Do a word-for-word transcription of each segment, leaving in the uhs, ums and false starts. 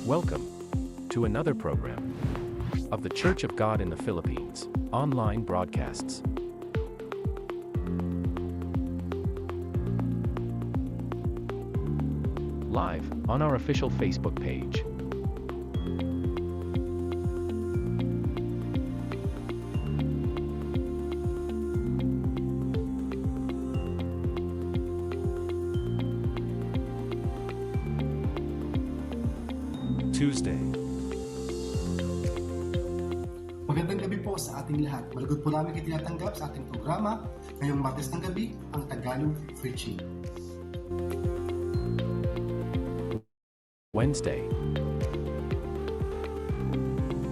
Welcome to another program of The Church of God in the Philippines online broadcasts. Live on our official Facebook page. Tuesday. Magandang gabi po sa ating lahat. Malugod po namin kayo tinatanggap sa ating programa ngayong Martes ng gabi, ang Tagalog Preaching. Wednesday.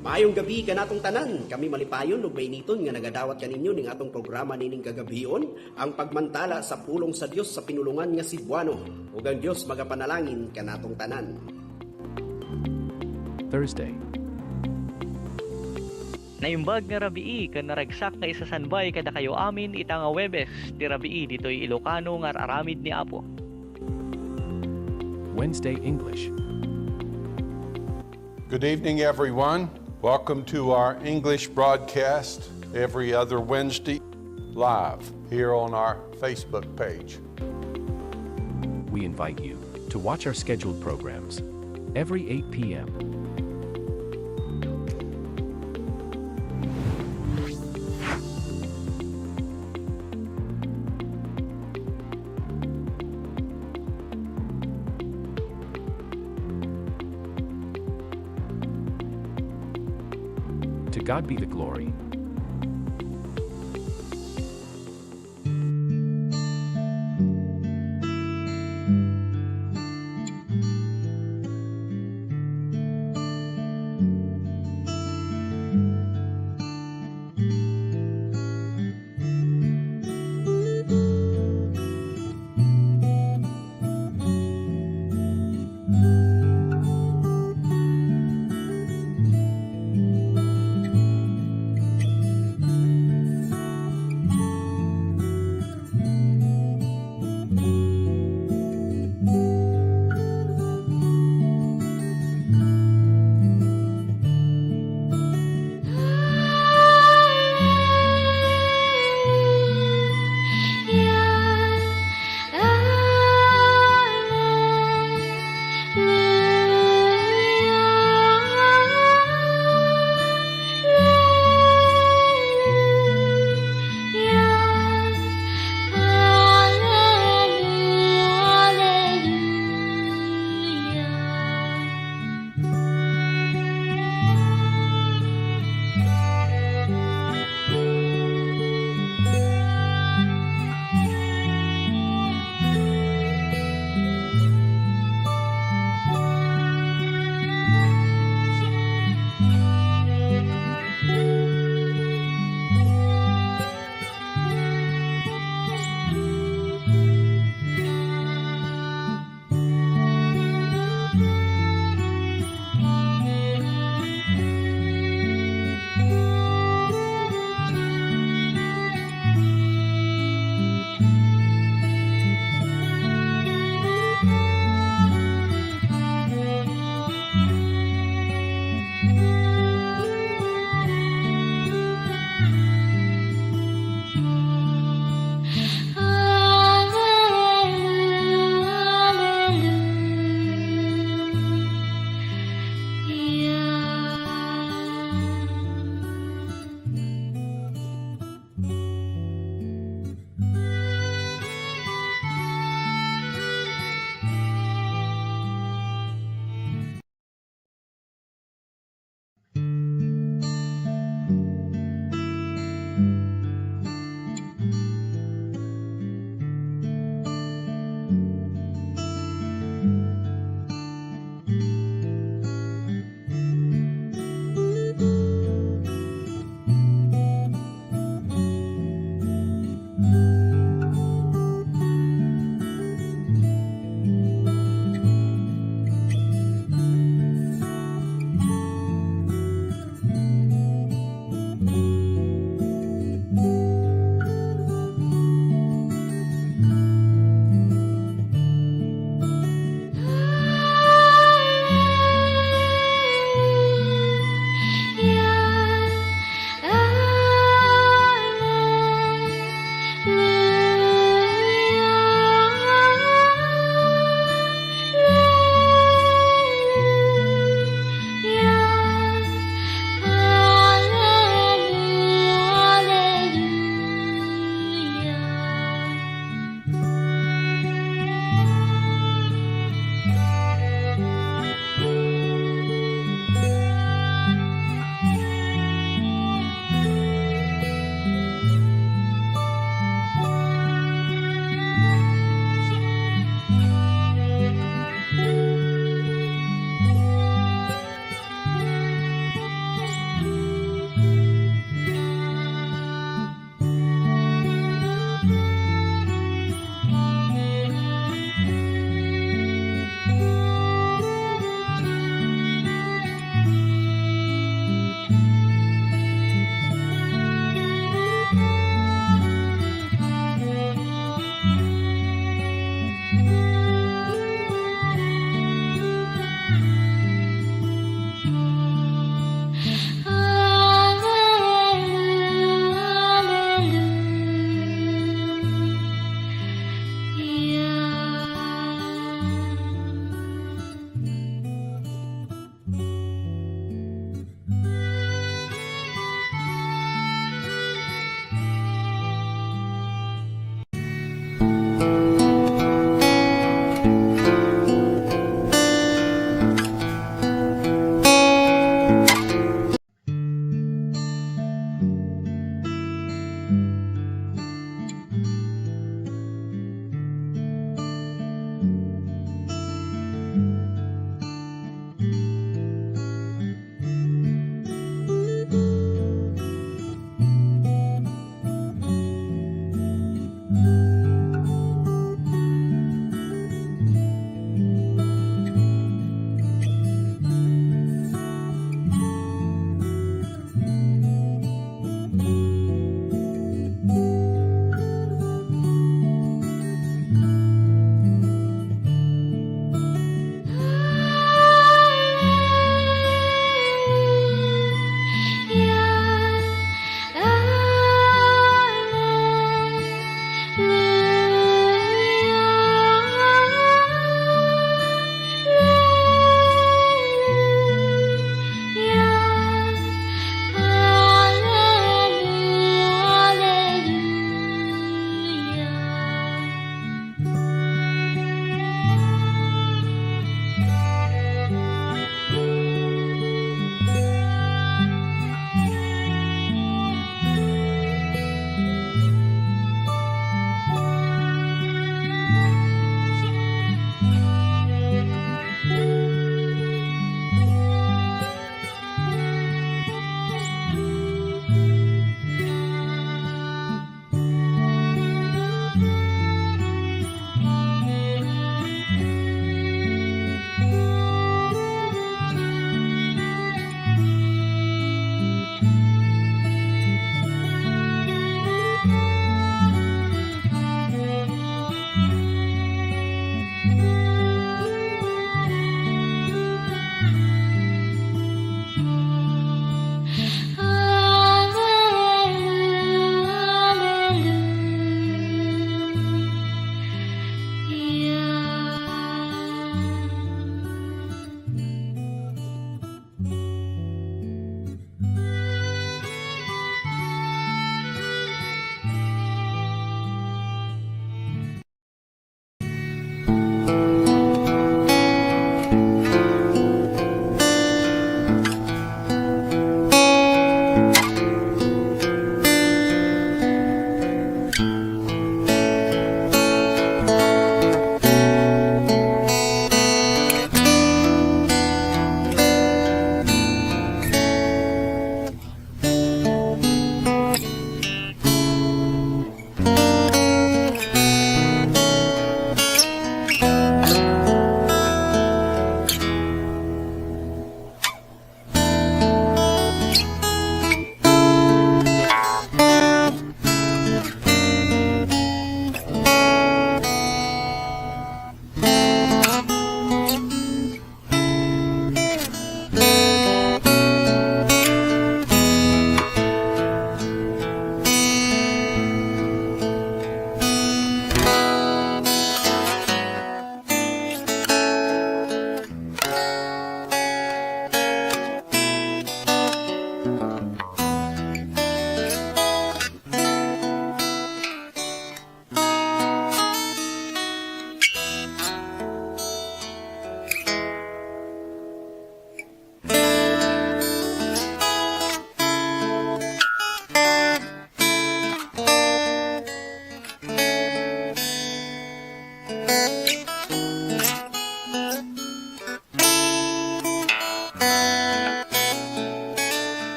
Maayong gabi kanatong tanan. Kami malipayon ug mainiton nga nagadawat kaninyo ning atong programa nining kagabion, ang pagmantala sa pulong sa Dios sa pinulongan nga Cebuano. Ug ang Dios magapanalangin kanatong tanan. Thursday. Naimbag nga rabii ken naragsak nga isasanbay kadakayo amin ita nga Huwebes ti rabii ditoy Ilocano nga ar-aramid ni Apo. Wednesday English. Good evening, everyone. Welcome to our English broadcast every other Wednesday, live here on our Facebook page. We invite you to watch our scheduled programs every eight p.m. To God be the glory.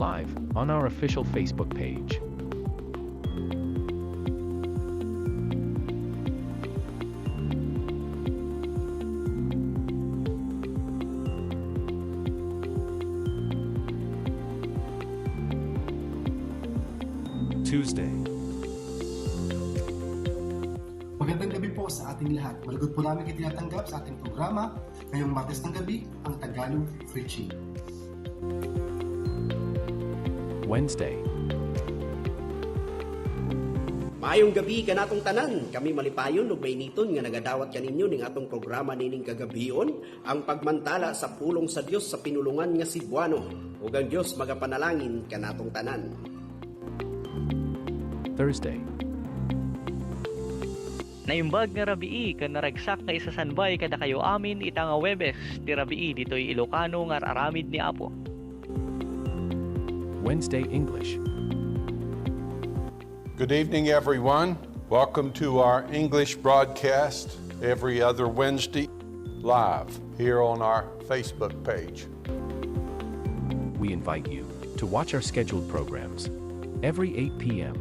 Live on our official Facebook page. Tuesday. Magandang gabi po sa ating lahat. Malugod po namin kayo tinatanggap sa ating programa ngayong Martes ng gabi, ang Tagalog Preaching. Wednesday. Maayong gabi kanatong tanan. Kami malipayon ug mainiton nga nagadawat kaninyo ning atong programa nining kagabion, ang pagmantala sa pulong sa Dios sa pinulongan nga Cebuano. Ug ang Dios magapanalangin kanatong tanan. Thursday. Naimbag nga rabii ken naragsak nga isasanbay kadakayo amin ita nga Huwebes ti rabii ditoy Ilocano nga ar-aramid ni Apo. Wednesday English. Good evening, everyone. Welcome to our English broadcast every other Wednesday, live here on our Facebook page. We invite you to watch our scheduled programs every eight p.m.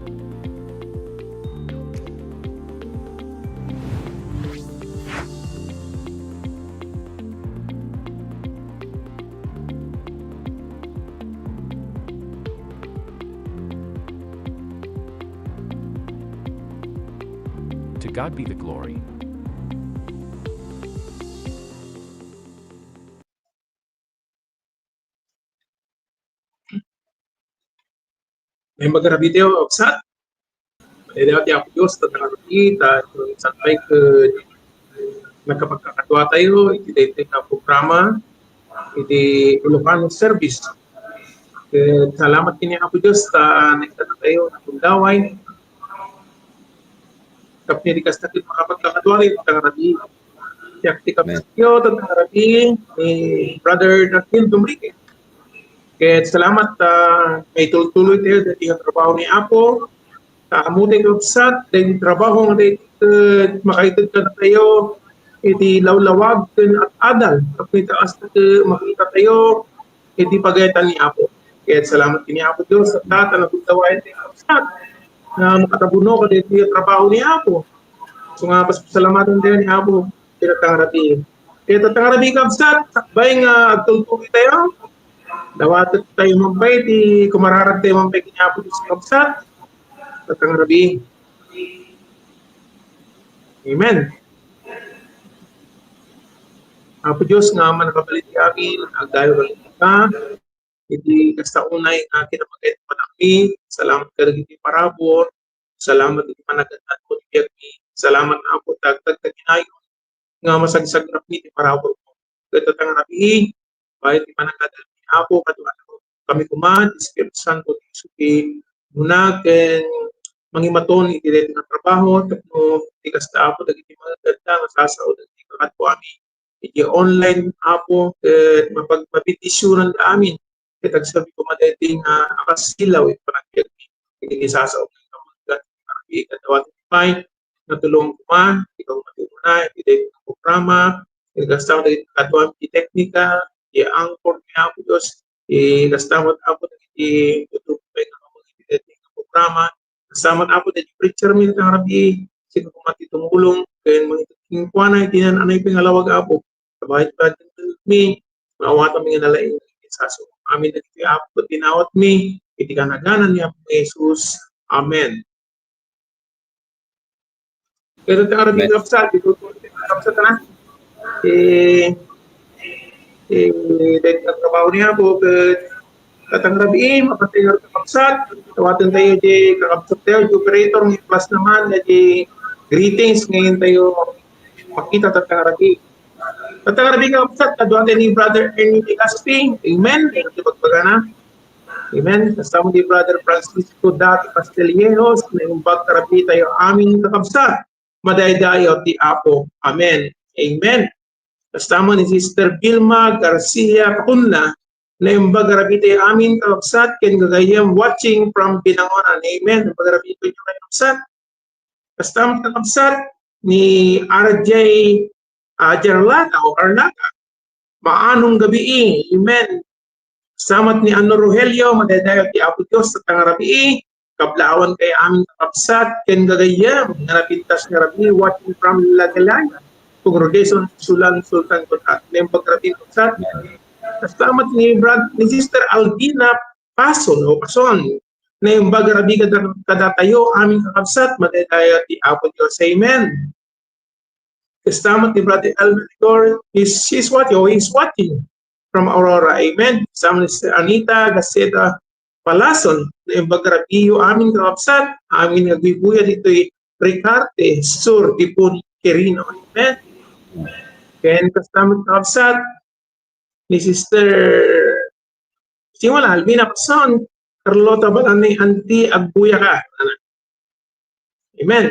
To God be the glory. Naimbag nga rabii tayo, kabsat. Madaydayaw ti Apo Dios, ta nga rabii, ta iti sanpay ket nakapagkakadua tayo iti daytoy nga programa, iti Ilocano service. Ket salamat ken ni Apo Dios ta naikkan tayo nga gundaway. Tapno iti kasta ket makapagkakadua tayo ita nga rabii. Diak ti kabsatyo, ita nga rabii, ni Brother Daniel Dumrique. Ket salamat ta maitultuloy tayo daytoy nga trabaho ni Apo. Ta ammo ti kabsat, daytoy trabaho nga daytoy ket makaited kadatayo iti lawlawag ken ad-adal. Tapno ita kasta ket makita tayo iti pagayatan ni Apo. Ket salamat ken ni Apo Dios, ta, ta nagundaway ti kabsat nga makatabuno kadaytoy trabaho ni Apo. So nga, pasalamatan tayo ni Apo, ita nga rabii. Ket ita nga rabii, kabsat, sakbay nga agtultuloy tayo, dawatek tayo man pay ti kumararag tayo man pay ken ni Apo Dios, kabsat, ita nga rabii. Amen. Apo Dios nga Ama a nakabalin ti amin, agdayo ka iti kasta unay nga kinapagayat ti panagmi. Salamat kadagiti parabur. Salamat iti panagad-admo ti biagmi. Salamat, Apo, ta agtagtaginayon nga masagsagrapmi ti paraburmo. Ket ita nga rabii, bayo ti panagad-admo ni Apo, kadu-, kami koma, ti Espiritu Santo, ti Espiritu, muna ken mangimaton iti daytoy nga trabaho, tapno ti kasta, Apo, dagiti mga ganda nga sasao dagiti kakaduami iti online, Apo, ket mapag-, mabendisionanda amin. Ket agsabi koma daytoy nga akasilaw iti panagbiagmi. Iti sasao nga mga ganda, iti kadawa ti pay, natulong koma, ikaw matimuna, iti daytoy nga programa, iti kasta, iti kadawa ti teknika, iti angkor ni Apo Dios, iti kasta, Apo, iti YouTube pay nga iti daytoy nga programa, Salamat, Apo, daytoy preacher mi ita nga rabii, sino koma ti tumulong ken mangitedkuana iti naan-anay pay nga lawag, Apo. Kabaetka ti mi, maawatanmi nga nalaing ti sasao. Amin dagiti, Apo, ket dinawatmi iti kinanagan ni Apo Jesus. Amen. Ket ita nga rabii, kabsat, iti kabsat na. Eh, eh, daytoy nga trabaho ni Apo, ket ita nga rabii, mapatay nga kakabsat, dawaten tayo di kakabsat tayo, di operator, may plus naman, di greetings, ngayon tayo makita ita nga rabii. Ita nga rabii, kakabsat, kaduan tayo ni Brother Ernie Legaspi. Amen. Ito pagbagana. Amen. Kasama ni Brother Francisco Dati Castillejos, naimbag nga rabii tayo amin kakabsat. Madaydayaw ti Apo. Amen. Amen. Kasama ni Sister Vilma Garcia Pacunla, naimbag nga rabii tayo amin kakabsat ken gagayyem watching from Binangonan. Amen. Naimbag nga rabii tayo kakabsat. Kasama kakabsat ni R J, ah, Jarlata o Arlata. Maanong gabii. Amen. Salamat ni Ano Rogelio, madaydayaw ti Apo Dios, tatta nga rabii, kablawan kay amin kakabsat, ken gagayyem, nga napintas nga rabii, watching from Laglayan, congregation, Sulan, Sultan, Kuta. Naimbag rabii, kabsat. Salamat ni Brad, ni Sister Aldina Pason, o Pason. Naimbag rabii kada, kadatayo, amin kakabsat, madaydayaw ti Apo Dios. Amen. Kasama ni Brother Elmer Igor, he's, he's watching, oh, he's watching from Aurora. Amen. Kasama ni Sister Anita Gaceta Palason, naimbag rabii amin kakabsat, amin nga aguybuya ditoy Ricarte Sur, Dipon, Quirino. Amen. Ken kasama ni kakabsat, ni Sister, sino wala, Alvina Pason, Carlota Balani, Auntie, agbuya ka. Amen.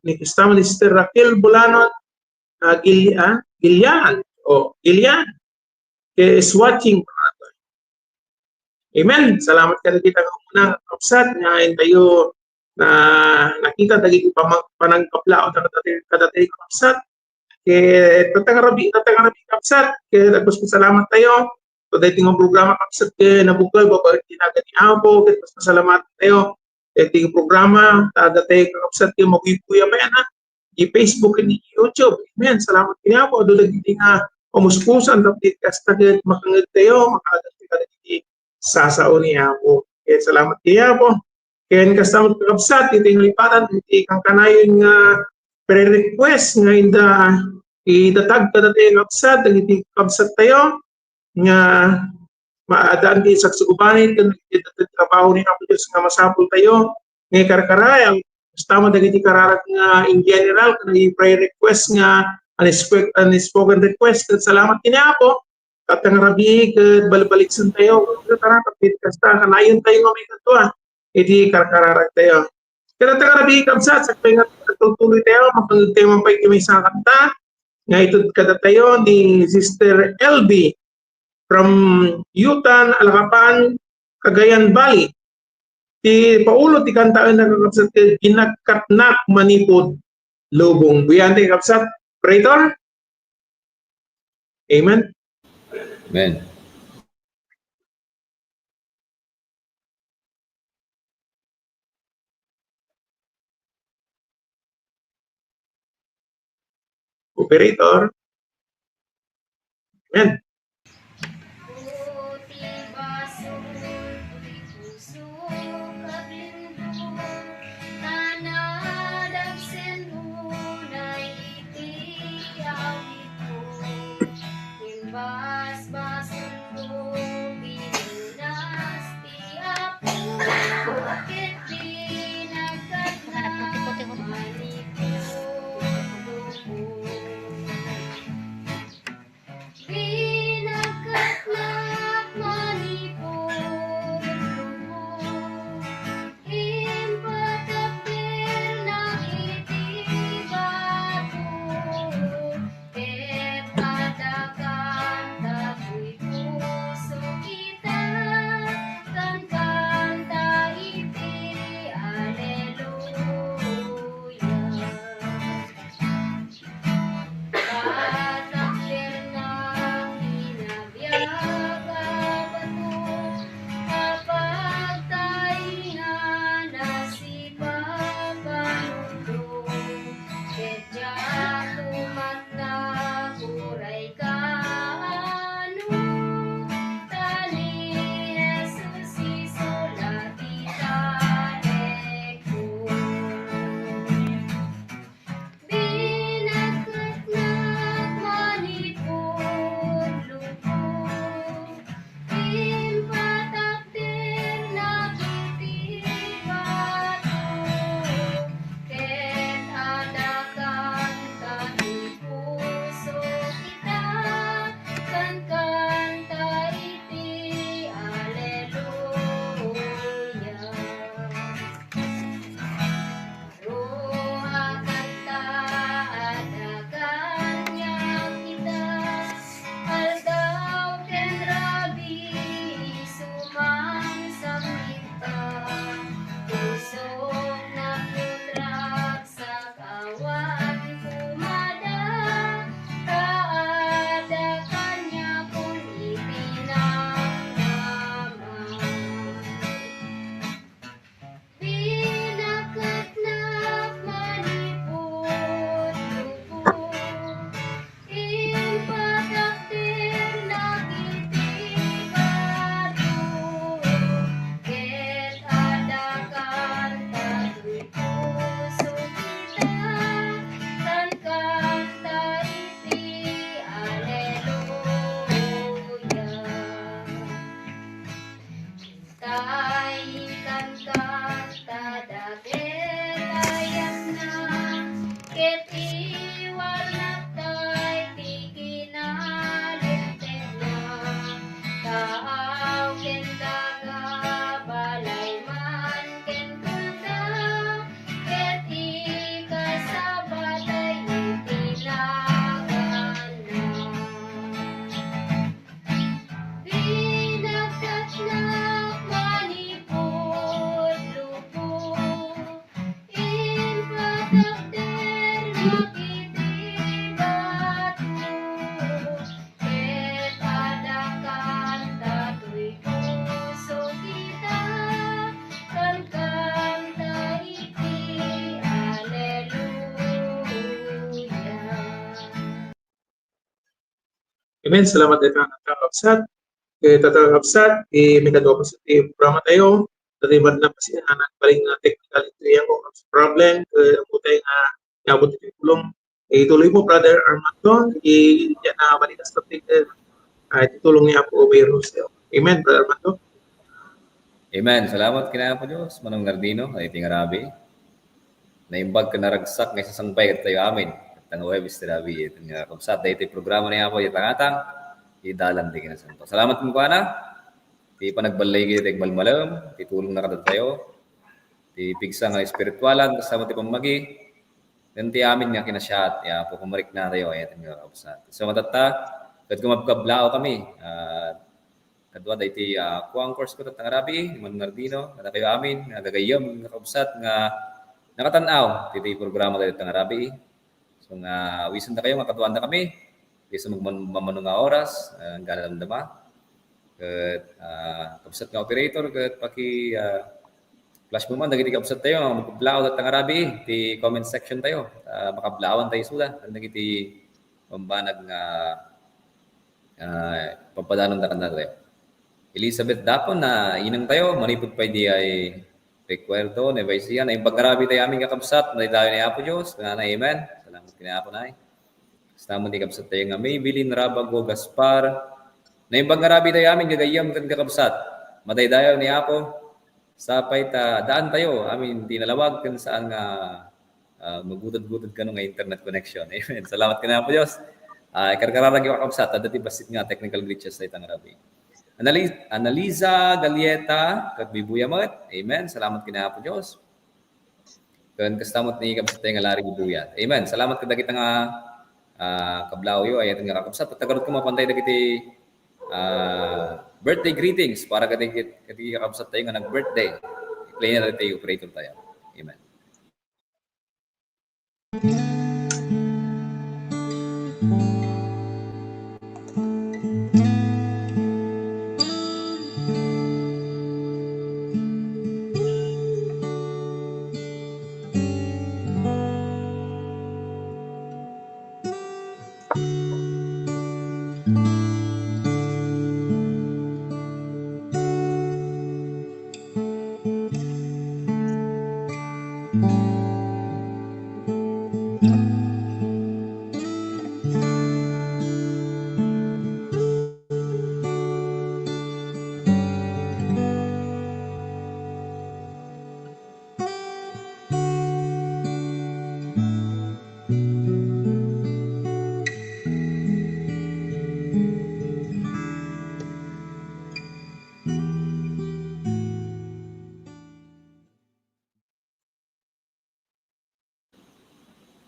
Ni kasama ni Sister Raquel Bulanon, ah, Gil-, ah, Gilian, o Gilian, is watching. Amen. Salamat kadagita nga umuna, kakabsat, nga intayo na nakita dagiti pama-, panangkablaw kadagiti, kadagiti kakabsat. Ket tatta nga rabii, tatta nga rabii, kakabsat, ket agpasalamat tayo. So, daytoy nga programa, kakabsat, ket nabukel babaen ti nagan ni Apo, ket paspasalamatan tayo. Daytoy nga programa, ta daytoy, kakabsat, ket maguybuya pay, ana, di Facebook ken di YouTube. Amen. Salamat ken ni Apo. Adu dagiti nga pamuspusan, tapno kasta ket makangeg tayo, makaagas tayo kadagiti sasao ni Apo. Ket salamat ken ni Apo. Ken kasta met, kakabsat, iti nalipatan, iti kankanayon nga prayer request nga inda idatag kadatayo, kakabsat, dagiti kakabsat tayo nga maaddaan ti sagsagubani ken iti trabaho ni Apo Dios nga masapul tayo nga ikarkarayaw. Kasta met dagiti kararag nga in general, ken i-prayer request nga unspoken, unspoken request. Ket salamat ken ni Apo, tatta nga rabii ket balbaliksen tayo. Ket tara, tapno kasta, kanayon tayo nga maikadua iti karkararag tayo. Ket tatta nga rabii, kabsat, sakbay nga agtultuloy tayo, makangeg tayo man pay iti maysa a kanta nga itud kadatayo ni Sister L B from Yutan, Alacapan, Cagayan Valley. Ti paulo ti kantaenna, kakabsat, ket Ginagkatnak Manipud Lubong. Buyaen ti, kakabsat. Operator? Amen. Amen. Operator. Amen. Amen. Salamat dayta nga kakabsat. Ket dayta nga kakabsat, ti maikadua paset ti programa tayo. Dayta met nga pasian, nagbalin nga technical iti nga problem. Ket ammo tayo nga iabot ti tulong. Ituloy mo, Brother Armando. Iti diak nga balikas topic, eh, ah, iti tulong ni Apo Mayor Rosel. Amen, Brother Armando. Amen. Salamat ken Apo Dios, Manong Nardino, iti nga rabii. Naimbag ken naragsak nga isasangbay kadatayo amin. Ket nga Huwebes ti rabii, iti nga kakabsat, daytoy programa ni Apo, iti tangatang, iti dalan ti kinasanto. Salamat kenkuana, ti panagballigi ti agmalmalem, ti tulongna kadatayo, ti pigsa nga espiritualan, kasano ti pammagi, ken ti amin nga kinasiat, ya, pamariknatayo, iti nga kakabsat. So, matatta, ket kumabkablaaw kami, ah, kadua daytoy, ah, co-anchors ko, dayta nga rabii, ni Manong Nardino, kadakayo amin, nga gagayyem, nga kakabsat, nga nakatan-aw, daytoy programa dayta nga rabii. So, nga, awisendayo nga kaduaanda kami, isu magman-, mamano nga oras, ah, hanggang damdama. Ket, ah, kabsat nga operator, ket paki, ah, flash mo man, dagiti kabsattayo, nga magkablaaw, dayta nga rabii, ti comment section tayo. Ah, makablaawantayo isuda, ken dagiti bambanag nga, ah, pampadanonda kadatayo. Elizabeth Dapon, na inengtayo, manipud pay diay recuerdo, ni Vicia, naimbag nga rabii tayo amin nga kabsat, madaydayaw ni Apo Dios, nga na, amen. Salamat ken Apo, nay. Kasta met ti kabsattayo nga Maybelline Rabago Gaspar, naimbag nga rabii tayo amin, gagayyem ken kakabsat, madaydayaw ni Apo, sapay ta daantayo amin ti nalawag ken saan nga ah, magutod-gutod kano nga internet connection. Amen. Salamat ken Apo Dios. Ah, ikarkararag nga kakabsat, adda ti bassit nga technical glitches dayta nga rabii. Anali-, Analiza Galieta, ket bibuya met. Amen. Salamat ken Apo Dios. Ken kasta met ni kabsat nga Larry Buyat. Amen. Salamat kadagita nga, ah, kablaawyo, ay, nga kakabsat. Patagarot ko mapantay dagiti, ah, birthday greetings para kadagiti, kadagiti kakabsattayo nga nag-birthday. I-play na dagiti operator tayo. Amen.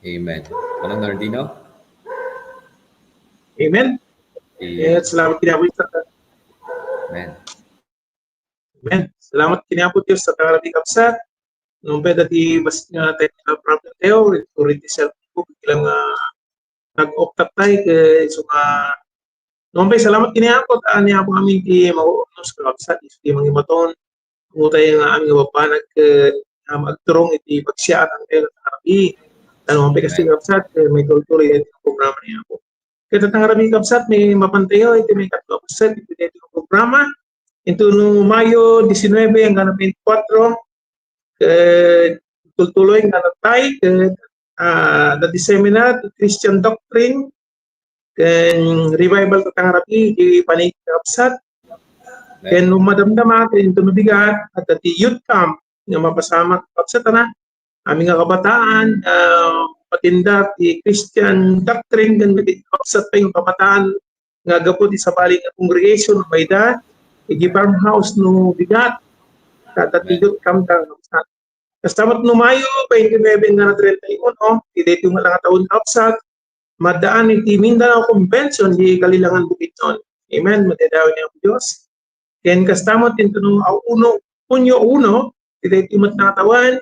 Amen. Manong Nardino? Amen. Amen. Eh, salamat ken Apo Dios. Amen. Amen. Salamat ken Apo Dios sa karami kabsat. Nung pwede ti bas nga technical problem tayo, ulit, ulit ti cellphone ko, biglang, ah, nag-off tap tayo, kaya so nga, nung pwede, salamat ken Apo, ta ni Apo amin ti maunos, kabsat, isu ti mangibaton, Utay nga amin nga bambanag ket, ah, agturong iti pagsiaatan tayo iti karami. Tan no, pay kasta, kabsat, ket maitultuloy iti programa ni Apo. Ket iti karami, kabsat, mapantayo iti maikadua a paset iti daytoy nga programa. Inton no Mayo diecinuebe hanggang twenty-four, ket tultuloy nga natay, ket, ah, the seminar, Christian Doctrine, ken revival iti karami, iti panagkabsat. Ken no madamdama, ken inton mabigat, adda ti youth camp nga mapasamak, kabsat, a, amin nga kabataan, ah, matinda ti Christian doctrine, ken dagiti kabsat pay nga kabataan nga gapu ti sabali nga congregation, mayda iti farmhouse no bigat, ta adda ti youth camp da, kabsat. Kasta met no Mayo twenty-nine nga na treinta y uno, iti daytoy nga taon, kabsat, maddaan iti Mindanao Convention di Kalilangan, Bukidnon. Amen. Madaydayaw ni Apo Dios. Ken kasta met inton no Hunio, Hunio uno, iti daytoy met nga tawen,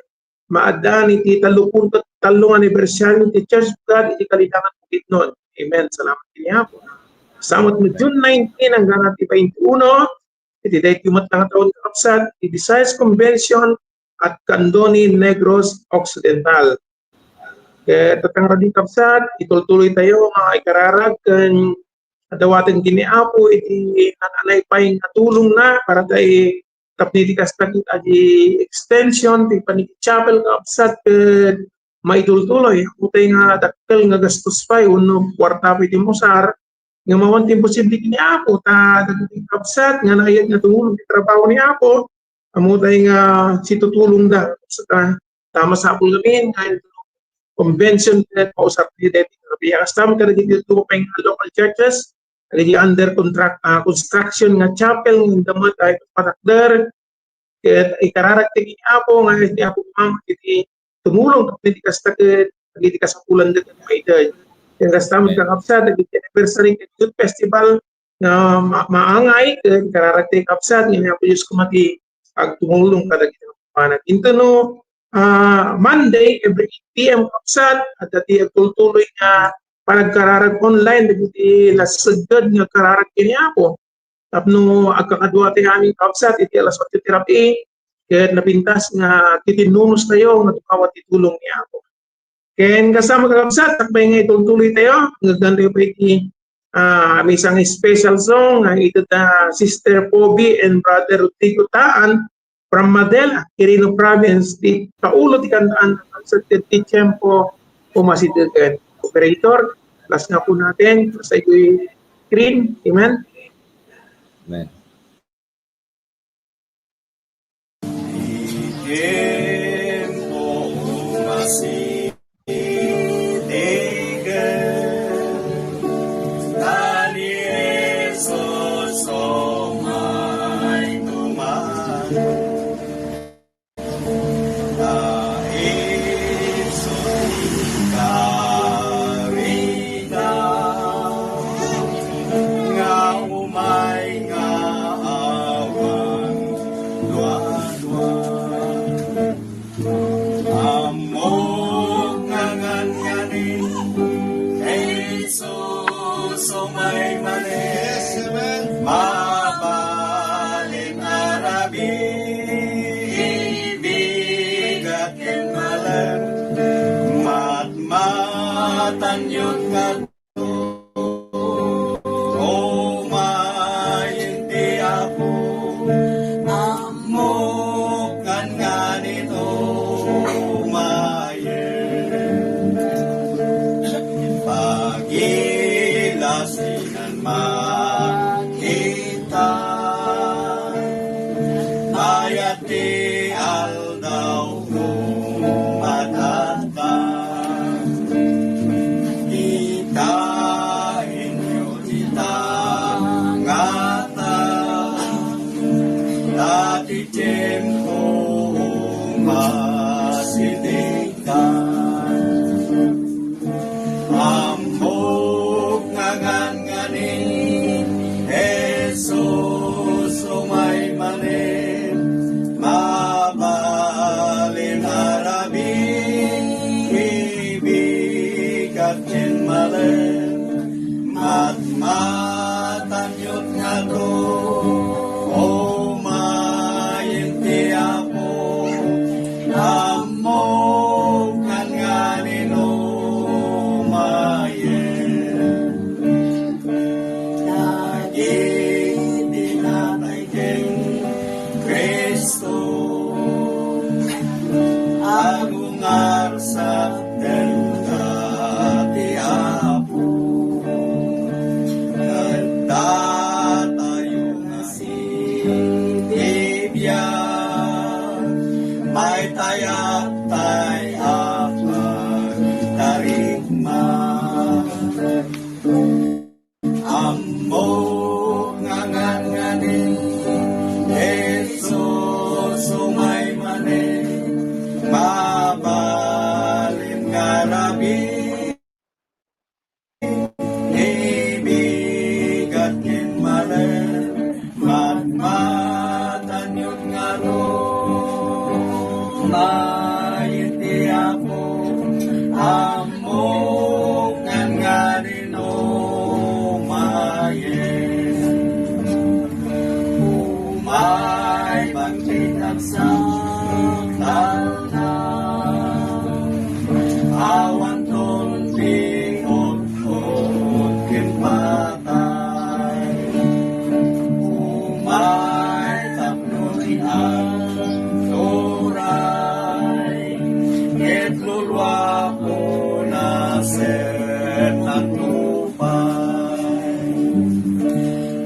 maddaan iti tallo puluh tallo nga anibersaryo ti Church of God iti Kalilangan, Bukidnon. Amen. Salamat ken Apo. Kasta met no June nineteen hanggang ti twenty-one, iti daytoy met nga taon, kabsat, ti Visayas Convention at Candoni, Negros Occidental. Ket iti karami, kabsat, itultuloy tayo nga ikararag ken dawaten ken ni Apo iti naan-anay pay nga tulongna para tay tapno iti kasta ket adi extension ti panagchapel, kakabsat, ket maitultuloy. Ammotay nga dakkel nga gastos pay wenno kuarta pay ti mausar, nga mawan ti imposible ken ni Apo, ta dagiti kakabsat nga naayat nga tumulong ti trabaho ni Apo, ammotay nga situtulongda. Sa ta, ta masapul ngamin nga convention ket mausar ti daytoy nga rabii. Kasta met kadagiti dadduma pay nga local churches, dagiti under contract, ah, construction nga chapel nga inda met ay patakder, ket ikararagta ken ni Apo nga ni Apo Mama iti tumulong tapno iti kasta ket dagiti kasapulan ket maited. Ken kasta met, kakabsat, dagiti anniversary ken youth festival nga ma-, maangay ket ikararagta, kakabsat, nga ni Apo Dios koma ti agtumulong kadagiti panag. Inton no, ah, Monday, every eight P M, kakabsat, adda ti agtultuloy nga panagkararag online dagiti nasegged nga agkararag ken ni Apo. Tapno agkakadua ti amin, kakabsat, iti alas otso ti rabii, ket napintas nga titinnunus tayo nga tukawa ti tulong ni Apo. Ken kasta met, kakabsat, sakbay nga itultuloy tayo, agdaan tayo pay iti, ah, may isang special song nga ita da Sister Poby and Brother Rodrigo Taan from Madela, Quirino Province, ti kaulo ti kantaan, kakabsat, iti tiempo umasiteken. Operator, plus nga po natin, sa iyo'y screen. Amen? Amen. Tiempo umasiteken, ta ni Jesus umay tumano. Ta isu ti karitana nga umay nga awan duadua. Ammok nga ngan nganin, Jesus, umay manen, mabalin a rabii, ibigat ken malem, matmatanyon nga umayen ti Apo, ammok ngan nganin umayen. Pagilasinan makita, ayat ti aldaw. Matatta, ita inyo ti tangata, ta ti tiempo umasiteken. Ammok nga ngan nganin, Jesus, umay manen, mabalin a rabii, ibigat ken malem, matmatanyon nga adu, umayen ti Apo, ammok ngan nganin umayen. Dagiti natay ken Cristo, agungarsak kenka ti Apo. Ket datayo nga sitibian, maytayaktay a pagtarigma. Ammok nga ngan nganin, Jesus, umay manen, mabalin nga rabii, ibigat ken malem, matmatanyon nga adu, umayen ti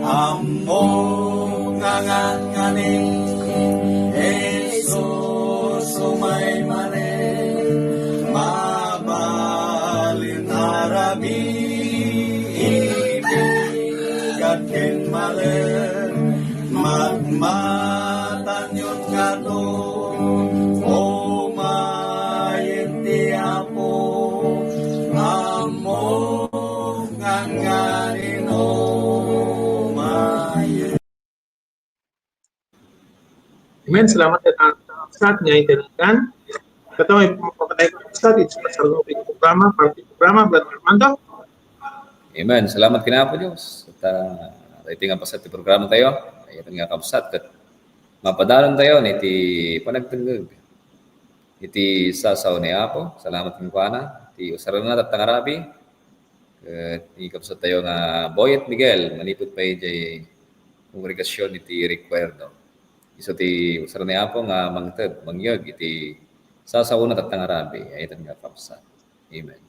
Ammok nga nganngani, Jesus, umay manen, mabalin a rabii, ibigat ken malen, matmatanyon ngato, umayen ti Apo, ammok nga nganino mayen. Amen. Salamat ket, ah, sa nga itinagan. Kataw, may papatay ko sa atin sa sarong programa, party programa, Brother Armando. Amen. Salamat ken Apo Dios. Ket, ah, iti nga paset ti programa tayo, ay nga kabsat, ket mapadalon tayo iti panagtengngeg iti sasao ni Apo. Salamat kenkuana. Ti usarana tatta nga rabii. Ket ni kabsat tayo nga Boyet Miguel, manipud pay jay kongregasion iti Recuerdo. Isu ti usar ni Apo nga mangted, mangyeg iti sasaona tatta nga rabii. Ay ita nga kabsat. Amen.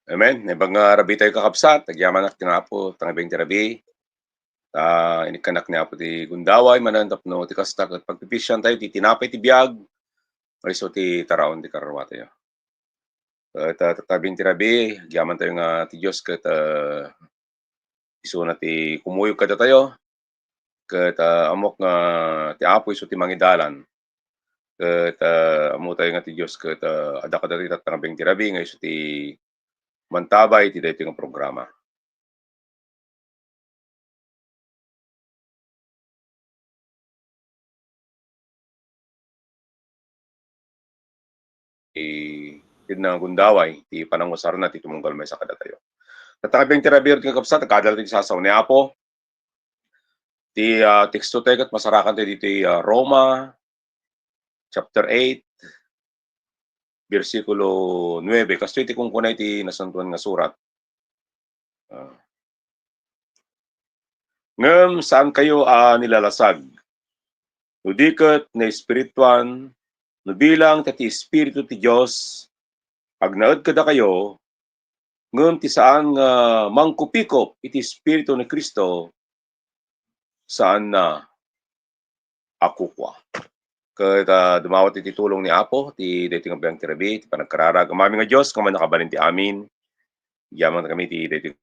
Amen. Naimbag nga rabii tayo, kakabsat. Agyamanak ti Apo, tangibeng ti rabii. Ta inikkanak ni Apo ti gundaway, manen tapno ti kasta ket pagpipisian tayo ti tinapay ti biag, nga isu ti taraon ti kararua tayo. Ket, ah, tatta nga rabii, agyaman tayo nga ti Dios ket, ah, isuna ti kumuyog kadatayo. Ket, ah, ammok nga ti Apo isu ti mangidalan. Ket, ah, ammo tayo nga ti Dios ket, ah, adda kadatayo tatta nga rabii nga isu ti mantabay iti daytoy nga programa. Ti, ti nagundaway ti panangusarna ti tumunggal maysa kadatayo. Tatta nga rabii ti rabii, kakabsat, agkadal ti sasao ni Apo. Ti, ah, teksto tayo ket masarakan tayo ditoy, ah, Roma chapter eight, bersikulo nuebe. Kastoy ti kunkuna iti Nasantoan nga Surat. Ah. Ngem saankayo a nilalasag. No di ket naespirituan, no bilang ta ti Espiritu ti Dios agnaed kadakayo, ngem ti saan nga mangkupikup iti Espiritu ni Cristo, saanna a kukua. Ket, ah, dumawat iti tulong ni Apo ti daytoy nga biag ti rabii, ti panagkararag. Amin nga Dios nga mannakabalin ti amin, agyaman kami ti daytoy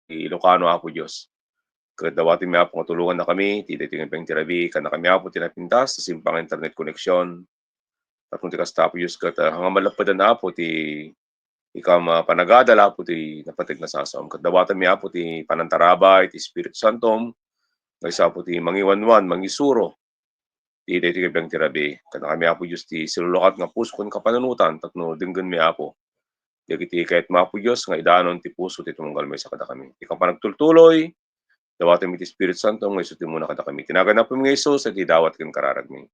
Ilocano, Apo Dios. Ket dawatenmi, Apo, nga tulongannakami ti daytoy nga biag ti rabii, kannakami, Apo, ti napintas a simpang internet connection. Tapno ti kasta, Apo Dios, ket, ah, nga malappedan, Apo, ti ikam, ah, panagadal, Apo, ti napateg nga sasaom. Ket dawatenmi, Apo, ti panantarabay ti Espiritu Santom, nga isu, Apo, ti mangiwanwan, mangisuro ti daytoy nga biag ti rabii. Kannakami, Apo Dios, ti silulukat nga puso ken kapanunotan tapno denggenmi, Apo, dagiti kayatmo, Apo Dios, nga idanon ti puso ti tumunggal maysa kadakami. Ti panagtultuloy, dawatenmi ti Espiritu Santo nga isu ti umuna kadakami. Ti nagan Apo nga Jesus, iti dawat ken kararagmi.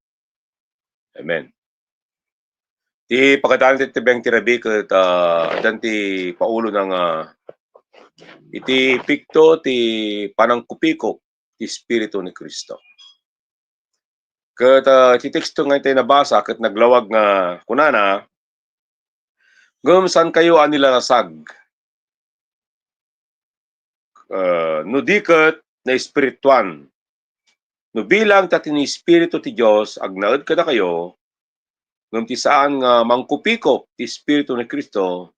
Amen. Ti pagadalan ti biag ti rabii ket, ah, addan ti paulona nga iti epekto ti panangkupikup ti Espiritu ni Cristo. Ket, ah, ti teksto nga itay nabasa ket naglawag nga kunana, "Ngem saankayo a nilalasag, ah, no di ket naespirituan. No bilang ta ti Espiritu ti Dios agnaed kadakayo, ngem ti saan nga mangkupikup ti Espiritu ni Cristo,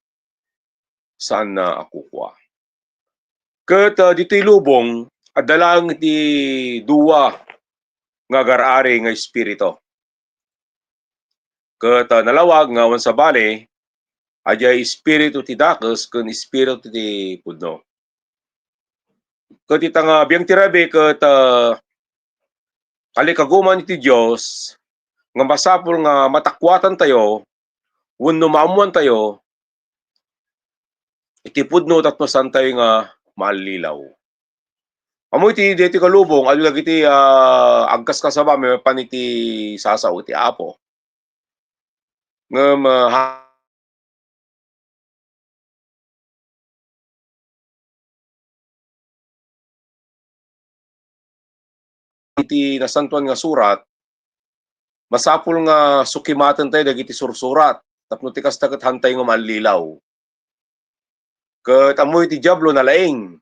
saanna a kukua." Ket, ah, ditoy lubong, adda laeng ti dua nga agar-ari nga espiritu. Ket, ah, nalawag nga awan sabali, adiay espiritu ti dakes ken espiritu ti pudno. Ket ita nga biag ti rabii ket, ah, kalikaguman iti Dios nga masapul nga matakuatantayo wenno maammoantayo iti pudno tapno saantayo nga maallilaw. Ammo iti daytoy nga lubong, adu dagiti, ah, agkaskasaba maipapan iti sasao iti Apo. Ngem, ah, ha-, iti Nasantoan nga Surat, masapul nga sukimaten tayo dagiti sursurat tapno ti kasta ket hantay nga maallilaw. Ket ammo iti Diablo nalaing.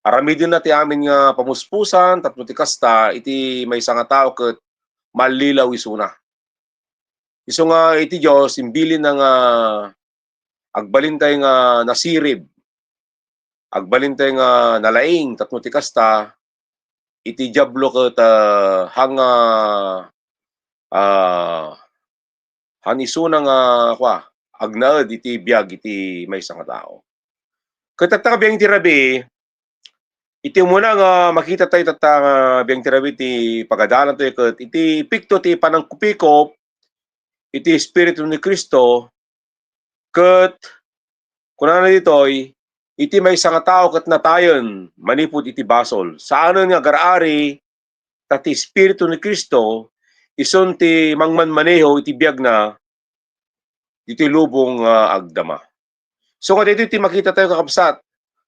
Aramidenna ti amin nga pamuspusan tapno ti kasta iti maysa nga tao ket maallilaw isuna. Isu nga iti Dios, imbilinna nga agbalintay nga nasirib, agbalintay nga nalaing tapno ti kasta, iti Diablo ket, ah, hanga, ah, han isuna nga, kua, agnaed iti biag iti maysa nga tao. Ket tatta nga biag ti rabii, iti umuna nga makita tayo tatta nga biag ti rabii ti pagadalan tayo ket iti epekto ti panangkupikop iti Espiritu ni Cristo, ket kunana ditoy, iti maysa nga tao ket natayen manipud iti basol. Saanen nga agar-ari, ta ti Espiritu ni Cristo isun ti mangmanmaneho iti biagna ditoy lubong nga agdama. So, nga ditoy ti makita tayo, kakabsat.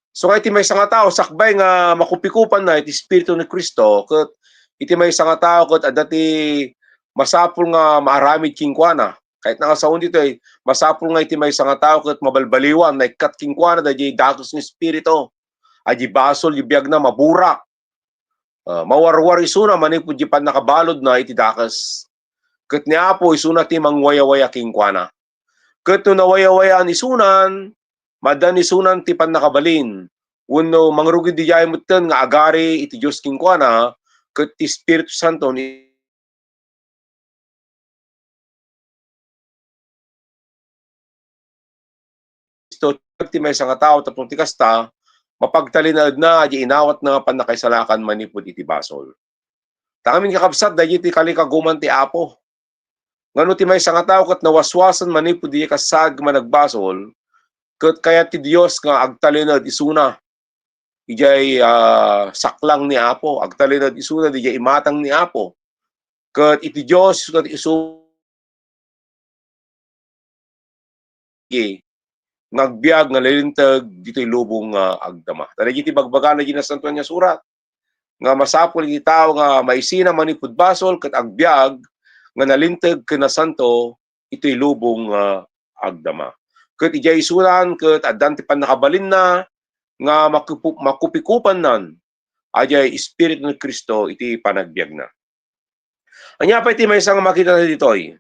So, nga iti maysa nga tao, sakbay nga makupikupanna iti Espiritu ni Cristo, ket iti maysa nga tao, ket adda ti masapul nga maaramid kenkuana. Ket nga saon ditoy, masapul nga iti maysa nga tao, ket mabalbaliwan, naikkat kenkuana, daydiay dakes nga espiritu. Adi basol, di biagna, maburak. Ah, mawarwar isuna manipud di pannakabaludna iti dakes. Ket ni Apo isuna ti mangwayawaya kenkuana. Ket no nawayawayaan isunan, maaddan isunan ti pannakabalin. Wenno mangrugid idiay metten nga agari iti Dios kenkuana, ket ti Espiritu Santo ni Cristo ti maysa nga tao tapno ti kasta, mapagtalinaedna adi inawatna nga pannakaisalakan manipud iti basol. Ta ngamin, kakabsat, daydi ti kalikaguman ti Apo. Ngano ti maysa nga tao ket nawaswasen manipud diay kasaad nga managbasol, ket kayat ti Dios nga agtalinaed isuna idiay, ah, saklang ni Apo, agtalinaed isuna idiay imatang ni Apo. Ket iti Dios, ket isu nga agbiag nga nalinteg ditoy lubong nga agdama. Ta dagiti bagbagana iti Nasantoan nga Surat, nga masapul iti tao nga maisina manipud basol ket agbiag nga nalinteg ken nasanto itoy lubong nga agdama. Ket idiay isunan ket addan ti pannakabalinna nga makupu-, makupikupannan, adiay Espiritu ni Cristo iti panagbiagna. Ania pay ti maysa nga makita ditoy?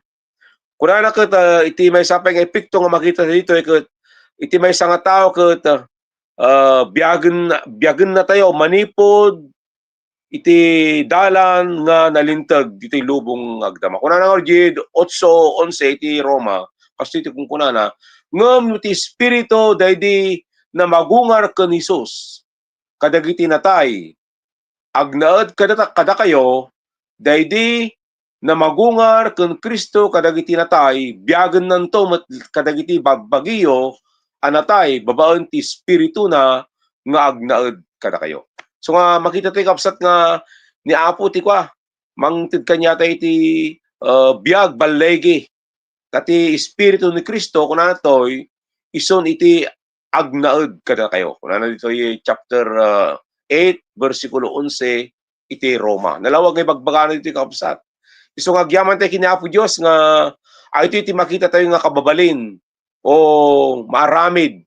Kunana ket, ah, iti maysa pay nga epekto nga makita ditoy ket iti maysa nga tao ket, ah, biagen, biagenna tayo manipud iti dalan nga nalinteg ditoy lubong nga agdama. Kunana nga iti otso onse iti Roma, kastoy ti kunkunana, ngem ti Espiritu daydi namagungar ken Jesus kadagiti natay, agnaed kadata-, kadakayo, daydi namagungar ken Cristo kadagiti natay, biagennanto met kadagiti babbagiyo a natay babaen ti Espirituna nga agnaed kadakayo. So nga makita tayo, kabsat, nga ni Apo ti kua, mangted kaniata iti, eh, biag, balligi. Ta ti Espiritu ni Cristo, kunana toy, isun iti agnaed kadakayo. Kunana ditoy chapter, ah, eight, bersikulo onse, iti Roma. Nalawag nga ibagbagana ditoy, kakabsat. Isu nga agyaman tayo ken ni Apo Dios nga, ah, itoy ti makita tayo nga kababalin o maaramid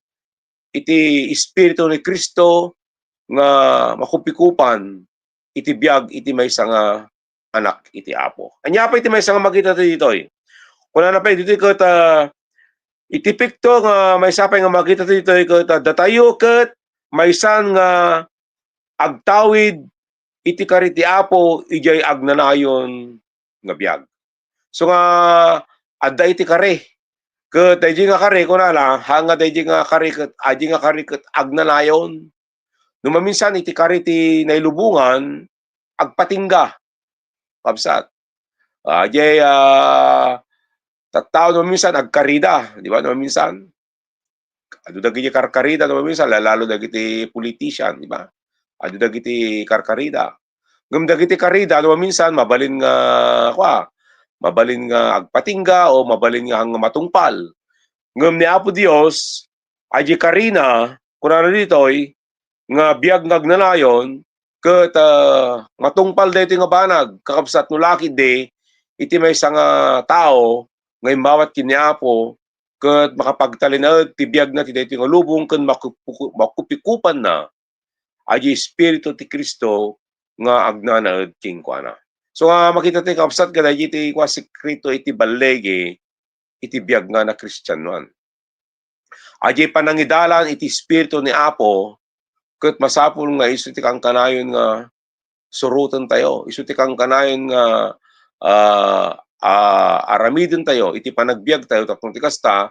iti Espiritu ni Cristo nga makupikupan iti biag iti maysa nga anak iti Apo. Ania pay iti maysa nga makita tayo ditoy? Kunana pay ditoy ket, ah, iti epekto nga maysa pay nga makita tayo ditoy ket, ah, datayo ket maysan nga agtawid iti kari ti Apo idiay agnanayon nga biag. So nga, adda iti kari. Ket daydi nga kari, kunana, haan nga daydi nga kari ket, adi nga kari ket agnanayon. No maminsan iti kari ti nailubongan, agpatingga. Kabsat. Ah, diay, ah, tattao no maminsan agkarida, di ba? No maminsan. Adu dagiti karkarida no maminsan, lalalo dagiti politician, di ba? Adu dagiti karkarida. Ngem dagiti karida no maminsan mabalin nga, kua, mabalin nga agpatingga o mabalin nga, nga matungpal. Ngem ni Apo Dios, adi karina, kunana ditoy, nga biag nga agnanayon, Ket, ah, matungpal daytoy nga banag, kakabsat, no la ketdi iti maysa nga tao nga immawat ken ni Apo, ket makapagtalinaed ti biagna ti daytoy nga lubong ken makup-, makupikupanna, adi Espiritu ti Cristo nga agnanaed kenkuana. So, nga makita ti kakabsat, kadagiti kua sekreto iti balligi iti biagna a Kristianoan. Adi panangidalan iti Espiritu ni Apo, ket masapul nga isu ti kankanayon nga surotentayo, isu ti kankanayon nga, ah, ah, aramidentayo iti panagbiagtayo, tapno ti kasta,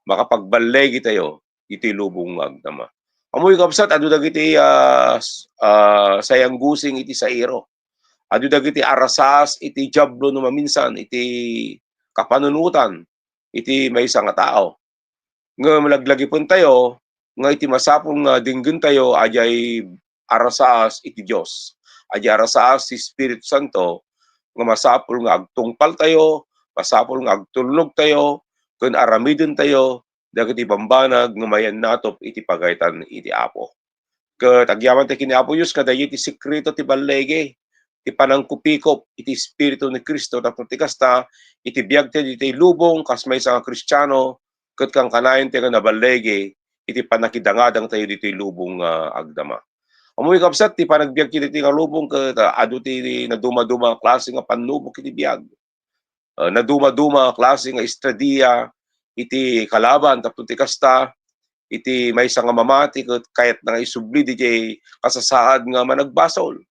makapagballegitayo iti lubong nga agdama. Ammoyo, kabsat, adu dagiti, ah, s-, ah, sayanggusing iti sairo. Adu dagiti arasaas iti Diablo no maminsan iti kapanunotan iti maysa nga tao. Ngem laglagipentayo nga iti masapul nga denggentayo, adiay arasaas iti Dios, adiay arasaas ti Espiritu Santo, nga masapul nga agtungpaltayo, masapul nga agtulnogtayo, ken aramidentayo dagiti bambanag nga mayannatop iti pagaytan iti Apo. Ket agyamankami ken ni Apo Dios kadaydi ti sekreto ti balligi, ti panangkupikup iti Espiritu ni Cristo, tapno ti kasta, iti biagtayo ditoy lubong kas maysa nga Kristiano, ket kankanayontayo nga naballigi iti pannakidangadangtayo ditoy lubong nga agdama. Ammoyo, kabsat, ti panagbiagtayo ditoy nga lubong ket, ah, adu ti nadumaduma a klase nga pannubok iti biag. Ah, nadumaduma a klase nga estrategia iti kalaban, tapno ti kasta, iti maysa nga mamati ket kayatna nga isubli diay kasasaad nga managbasol.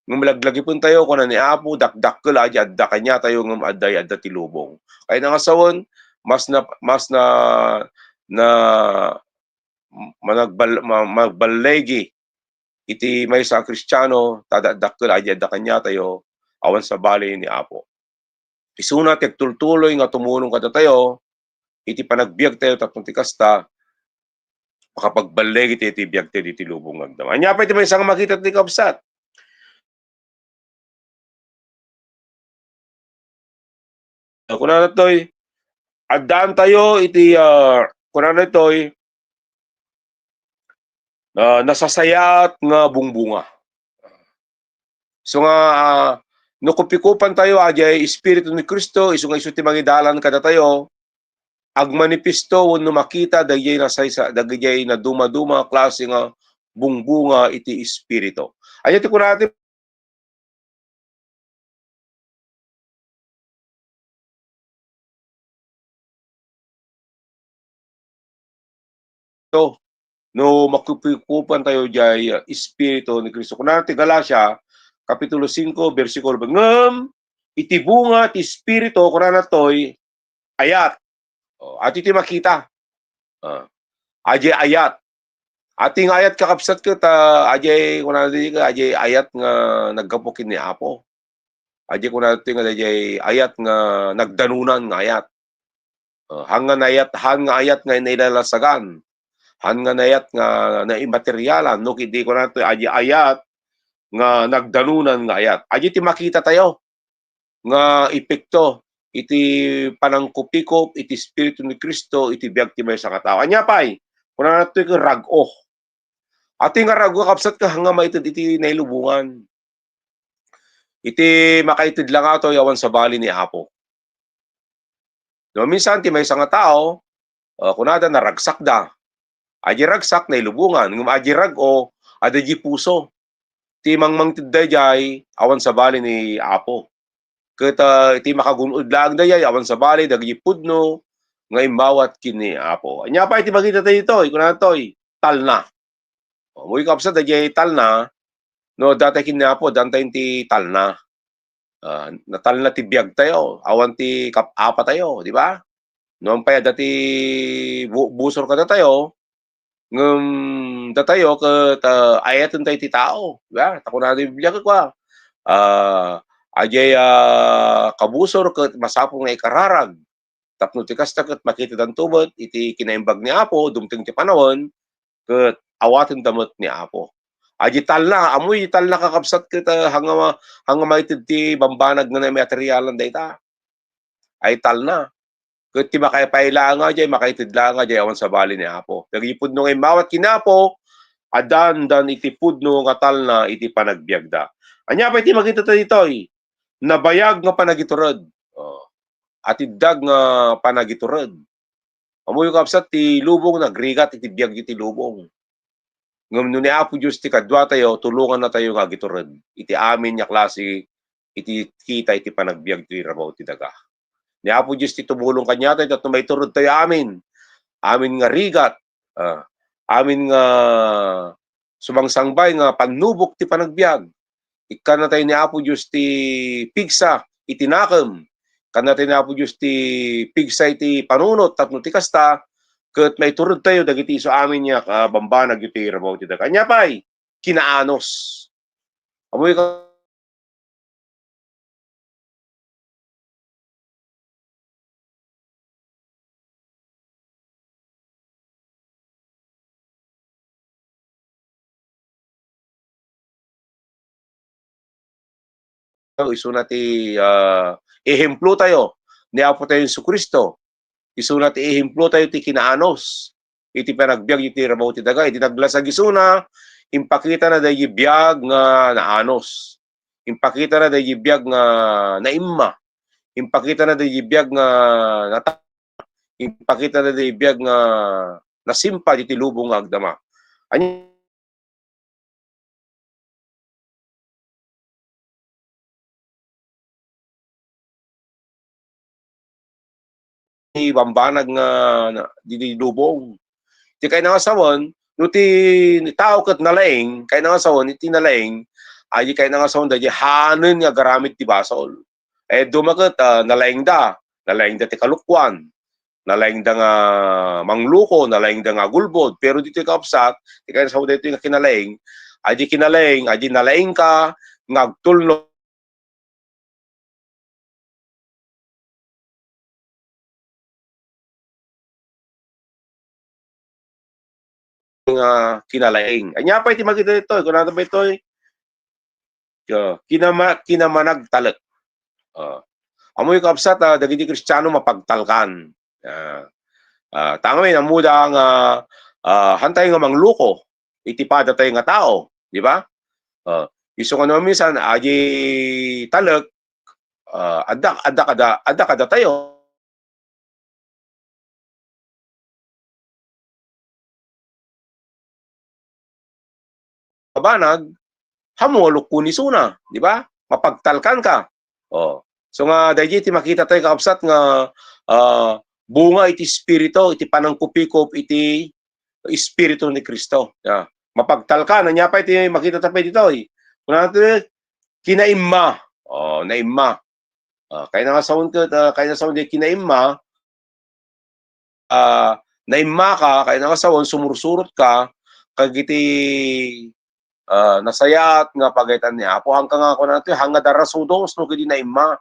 Ngem laglagipentayo, kuna ni Apo, dakdakkel a di adda kaniatayo, ngem adda, adda ti lubong. Kayatna nga sawen, mas na, mas na, na managbal-, ma-, magballigi iti maysa a Kristiano, ta dakdakkel a di adda kaniatayo, awan sabali ni Apo. Isuna ti agtultuloy nga tumulong kadatayo iti panagbiagtayo, tapno ti kasta, makapagballigi iti, iti biagtayo ditoy lubong nga agdama. Ania pay ti maysa nga makita ti kabsat? Kunana ditoy, addaantayo iti, ah, kunana ditoy, ah, nasasayaat nga bungbunga. So nga, ah, no kupikupantayo, adiay Espiritu ni Cristo, isu nga isu ti mangidalan kadatayo, agmanifiesto wenno makita dagijay nasaysa-, dagijay nadumaduma a klase nga bungbunga iti Espiritu. Ania ti kunana ti to, no makupikupantayo diay, ah, Espiritu ni Cristo. Kunana ti Galacia, Kapitulo singko, bersikulo, ngem iti bunga ti Espiritu, kunana toy, ayat. O, adu ti makita. Ah, adiay ayat. Ati nga ayat, kakabsat, ket, ah, adiay, kunana ditoy, adiay ayat nga naggapu ken ni Apo. Adiay kunana ditoy nga adiay ayat nga nagdanunan nga ayat. Ah, haan nga nayat-, haan nga ayat nga nailalasagan. Haan nga nayat nga naimaterialan, no? Ket di kunana ditoy adiay ayat nga nagdanunan nga ayat. Adiay ti makitatayo nga epekto iti panangkupikup iti Espiritu ni Cristo iti biag ti maysa nga tao. Ania pay? Kunana ditoy ket rag-o. Ati nga rag-o, kabsat, ket haan nga maited iti nailubongan. Iti makaited la nga atoy awan sabali ni Apo. No, minsan ti maysa nga tao, ah, kunada naragsakda. Adiay ragsak, nailubongan. Ngem adiay rag-o, adda diay puso. Ti mangmangted daydiay, awan sabali ni Apo. Ket, ah, iti makagun-od laeng daydiay, awan sabali dagiti pudno nga immawat ken ni Apo. Ania pay ti makitatayo ditoy? Kunana ditoy, talna. O, ammoyo, kabsat, daydiay talna, no, adda tay ken ni Apo, adda tay ti talna. Ah, natalna ti biagtayo, awan ti kap-apatayo, di ba? No, apay adda ti bu-, busor kadatayo, ngem datayo ket, ah, ayatentayo ti tao, di ba? Ta kunana ti Biblia ket kua, ah, adiay, ah, kabusor ket masapul nga ikararag. Tapno ti kasta ket makitadanto met iti kinaimbag ni Apo, dumteng ti panawen, ket awatenda met ni Apo. Adiay talna, ammoyo diay talna, kakabsat, ket, ah, haan nga ma-, haan nga maited ti bambanag nga naimaterialan dayta. Ay talna. Ket ti makaipay laeng nga diay, makaited laeng nga diay, awan sabali ni Apo. Dagiti pudno nga immawat ken ni Apo, addaandan iti pudno nga talna iti panagbiagda. Ania pay ti makitatayo ditoy? Nabayag nga panagitured. Oh. Atiddag nga panagitured. Ammoyo, kabsat, ti lubong, nagrigat iti biag iti lubong. Ngem no ni Apo Dios ti kaduatayo, tulongannatayo nga agitured iti amin nga klase iti kita iti panagbiag ti rabaw ti daga. Ni Apo Dios ti tumulong kaniatayo tapno maituredtayo amin. Amin nga rigat, ah, amin nga sumangsangbay nga pannubok ti panagbiag. Ikkannatayo ni Apo Dios ti pigsa iti nakem. Ikkannatayo ni Apo Dios ti pigsa iti panunot tapno ti kasta, ket maituredtayo dagiti isu amin nga, ah, bambanag iti rabaw ti daga. Ania pay? Kinaanos. Ammoyo ka Isuna ti, ah, ehemplotayo ni Apotayo Jesu-Cristo. Isuna ti ehemplotayo ti kinaanos iti panagbiag iti rabaw ti daga. Idi naglasag isuna, impakitana daydi biag nga naanos. Impakitana daydi biag nga naimma. Impakitana daydi biag nga nata-, impakitana daydi biag nga nasimpa diti lubong nga agdama. Ania ti bambanag nga na, didi lubong. Ti kayna nga sawen, no ti tao ket nalaing, kayna nga sawen, iti nalaing, ay kayna nga sawen, daydi hanen nga agaramid ti basol. Eh, duma ket, ah, nalaingda, nalaingda ti kalukwan, nalaingda nga mangluko, nalaingda nga agulbod. Pero ditoy, kabsat, ti kayna sawen daytoy nga kinalaing, ay di kinalaing, ay di nalaingka nga agtulno nga kinalaing. Ania pay ti makita ditoy? Kunana pay ditoy, ah, kinama-, kinamanagtalek. Ah, ammoyo, kabsat, ah, dagiti Kristiano mapagtalkan. Ah, ah, ta ngamin, ammoda nga, ah, haantayo nga mangluko iti padatayo nga tao, di ba? Ah, isu nga no minsan, adi talek, ah, adda, adda kada, adda kadatayo. Kabanag, hamualok kun isuna, di ba? Mapagtalkan ka. Oh. So nga, daydi ti makita tayo, kaabsat, nga, ah, bunga iti Espiritu, iti panangkupikup iti Espiritu ni Cristo. Ya. Mapagtalkan, ania pay ti makita tayo ditoy? Kuna ti kinaimma. Oh, naimma. Ah, kayna nga sawen ket, ah, kayna sawen di kinaimma, ah, naimmaka, kayna nga sawen, sumursurot ka, kagiti, ah, nasayaat nga pagayatan ni Apo. Hangka nga, kuna ti, hangga darasudos, no, kadi naimma.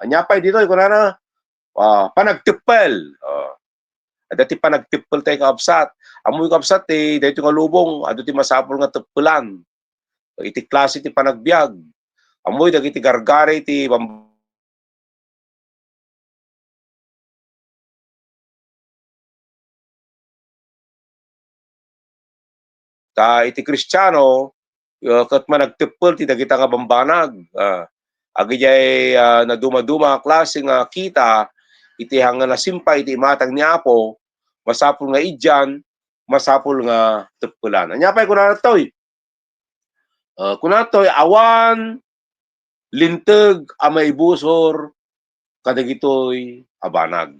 Ania pay ditoy, kunana, ah, panagteppel. Ah, adda ti panagteppel tayo, kaabsat. Ammoyo, kaabsat, ti, daytoy nga lubong, adu ti masapul nga teppelan. Iti klase ti panagbiag. Ammoy dagiti gargari ti bam-, ta iti Kristiano, eh, ket managteppel ti dagita nga bambanag. Ah, agidiay, ah, nadumaduma a klase nga kita iti hangga nasimpa iti imatang ni Apo, masapul nga idian, masapul nga teppelan. Ania pay kunana toy? Ah, kuna toy, awan linteg a maibusor kadagitoy a banag.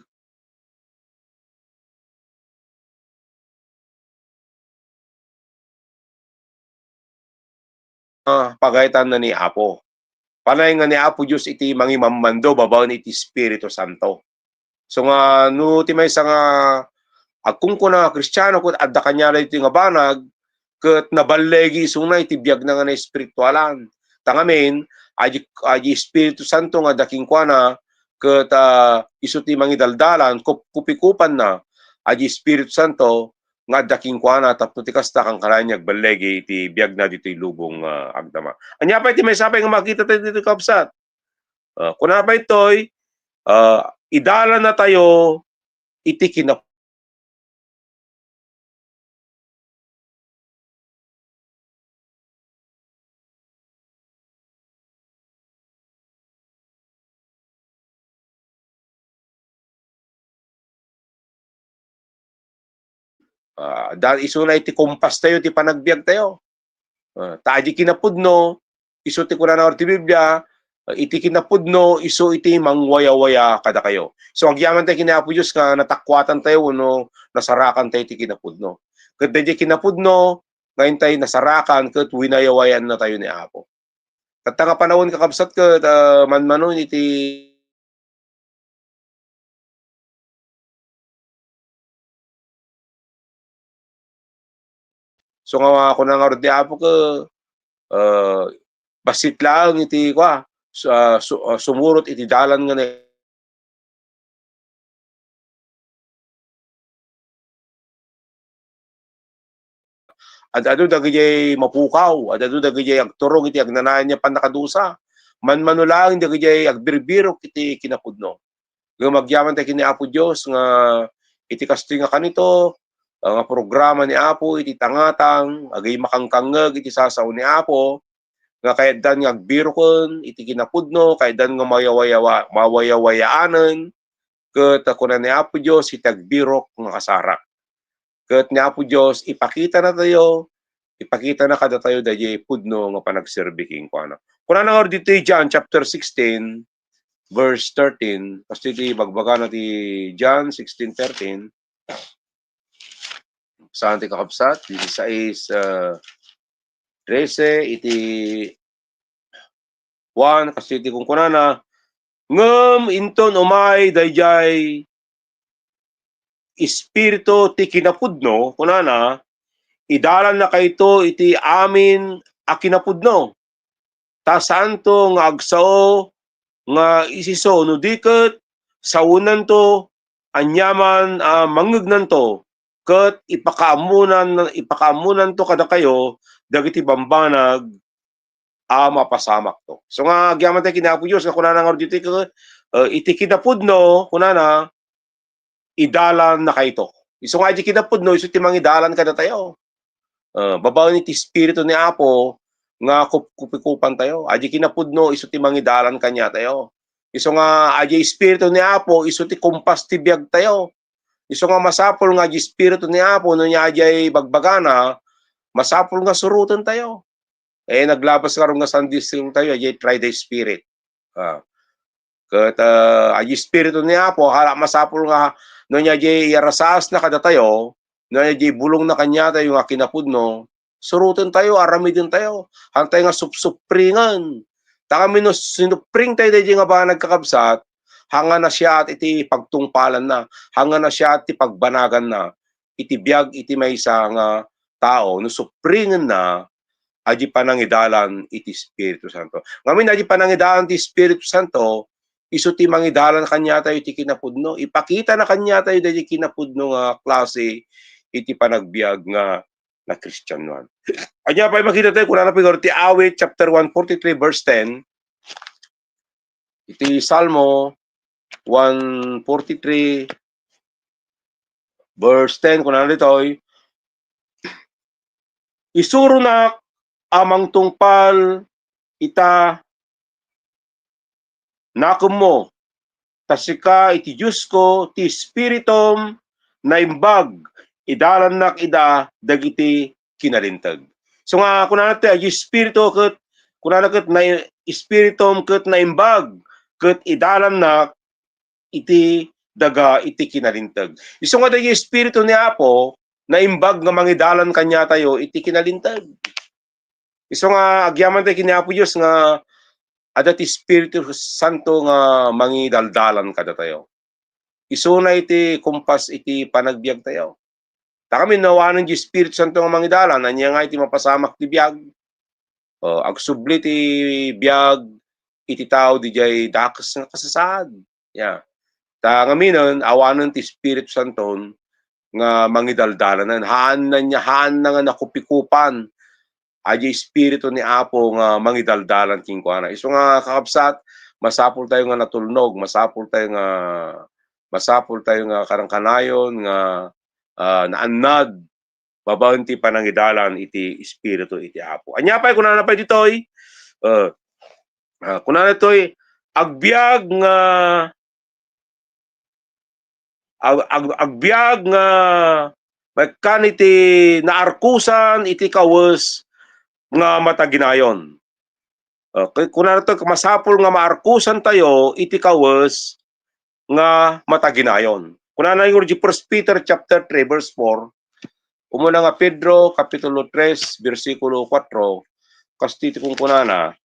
Ah, pagayatan na ni Apo. Panay nga ni Apo Dios iti mangimammando babaen iti Espiritu Santo. So nga, no ti maysa nga agkunkuna nga Kristiano ket adda kaniana ditoy nga banag, ket naballegi isuna iti biagna nga naespiritualan. Ta ngamin, adi, adi Espiritu Santo nga adda kenkuana, ket, ah, isu ti mangidaldalan, kup-, kupikupanna, adi Espiritu Santo nga adda kenkuana, tapno ti kasta, kankanayon nga agballegi iti biagna ditoy lubong nga agdama. Ania pay ti maysa pay nga makita tayo ditoy, kabsat? Ah, kuna pay toy, ah, idalannatayo iti kina-, Ah, da-, isuna iti kumpas tayo, ti panagbiag tayo. Ah, ta adi kinapudno, isu ti kunana ti Biblia, ah, iti kinapudno, isu iti mangwayawaya kadakayo. So, agyaman tayo ken ni Apo Dios nga natakuatan tayo wenno nasarakan tayo iti kinapudno. Ket daydiay kinapudno, nga intay nasarakan ket winayawayan na tayo ni Apo. Tatta nga panawen, kakabsat, ket, ah, manmanon iti So nga kuna ngarud ni Apo ket, ah, bassit laeng iti kua, su-, ah, su-, ah, sumurot iti dalan nga ne-, ad-adu dagidiay mapukaw, ad-adu dagidiay agturong iti agnanayon nga pannakadusa. Manmano laeng dagidiay agbirbirok iti kinapudno. Ngem agyaman tayo ken ni Apo Dios nga iti kastoy nga kanito, ah, nga programa ni Apo iti tangatang, agay makangkangngeg iti sasao ni Apo, nga kayatdan nga agbiroken iti kinapudno, kayatdan nga mayawayawa-, mawayawayaanen, ket kuna ni Apo Dios, iti agbirok nga kasarak. Ket ni Apo Dios, ipakitana tayo, ipakitana kadatayo daydiay pudno nga panagserbi kenkuana. Kunana ngarud ditoy John chapter sixteen, verse thirteen, kastoy ti bagbagana ti John sixteen thirteen. Saan ti kakabsat? Disisais, ah, trese, iti Juan, kastoy ti kunkunana, ngem inton umay daydiay Espiritu ti kinapudno, kunana, idalannakayto iti amin a kinapudno. Ta saanto nga agsao nga isiso no di ket saonanto aniaman a mangngegnanto, ket ipakaammonan-, ipakaammonanto kadakayo dagiti bambanag a mapasamakto. So nga, agyaman tayo ken ni Apo Dios, nga kunana ngarud ditoy ket, eh, iti kinapudno, kunana, idalannakayto. Isu nga iti kinapudno, isu ti mangidalan kadatayo. Eh, babaen iti Espiritu ni Apo nga kup-, kupikupan tayo. Adi kinapudno, isu ti mangidalan kaniatayo. Isu nga adi Espiritu ni Apo, isu ti kumpas ti biag tayo. Isu nga masapul nga adi Espiritu ni Apo, no nia adi bagbagana, masapul nga suroten tayo. Eh, naglabas ngarud nga Sunday school tayo, adi try the Spirit. Ah. Ket, ah, adi Espiritu ni Apo, hala, masapul nga no nia adi iyarasaasna kadatayo, no nia adi bulongna kaniatayo nga kinapudno, suroten tayo, aramiden tayo. Haantayo nga supsupringen. Ta kami no sinupring tayo daydi nga banag, kakabsat, haan nga nasiaat iti pagtungpalanna, haan nga nasiaat ti pagbanaganna iti biag iti maysa nga tao no supringenna adi panangidalan iti Espiritu Santo. Ngamin, adi panangidalan ti Espiritu Santo, isu ti mangidalan kaniatayo iti kinapudno. Ipakitana kaniatayo daydi kinapudno nga klase iti panagbiag nga nakristianoan. Ania pay makita tayo, kunana pay ngarud ti Awit chapter one forty-three verse ten, iti Salmo one forty-three verse ten, kunana ditoy, "Isuronak a mangtungpal ita nakemmo, ta sika iti Diosko, ti Espiritum naimbag, idalannak ida dagiti kinalinteg." So nga, kunana ti, adi Espiritu ket, kunana ket, na, Espiritum ket naimbag, ket idalannak iti daga iti kinalinteg. Isu nga dagiti Espiritu ni Apo, naimbag nga mangidalan kaniatayo iti kinalinteg. Isu nga agyaman tayo ken ni Apo Dios nga adda ti Espiritu Santo nga mangidaldalan kadatayo. Isuna iti kumpas iti panagbiag tayo. Ta kami, no awanen ti Espiritu Santo nga mangidalan, ania nga iti mapasamak ti biag? O, agsubli ti biag iti tao didiay dakes nga kasasaad. Ya. Ta ngaminen, awanen ti Espiritu Santo nga mangidaldalanen. Haan na niya, haan na nga nakupikupan. Adi Espiritu ni Apo nga mangidaldalan kenkuana. Isu nga, kakabsat, masapul tayo nga natulnog, masapul tayo nga, masapul tayo nga kanayon nga, ah, naannad babaen ti panangidalan iti Espiritu iti Apo. Ania pay kunana pay ditoy? Eh, ah, kunana ditoy, agbiag nga, ag-, ag-, agbiag nga Maikkan iti naarkusan iti kawes nga mataginayon. Uh, ku-, kunana to, masapul nga maarkusan tayo iti kawes nga mataginayon. Kunana yung di First Peter chapter three, verse four, umuna nga Pedro, Kapitulo tres, bersikulo kuatro, kas ti kunkunana,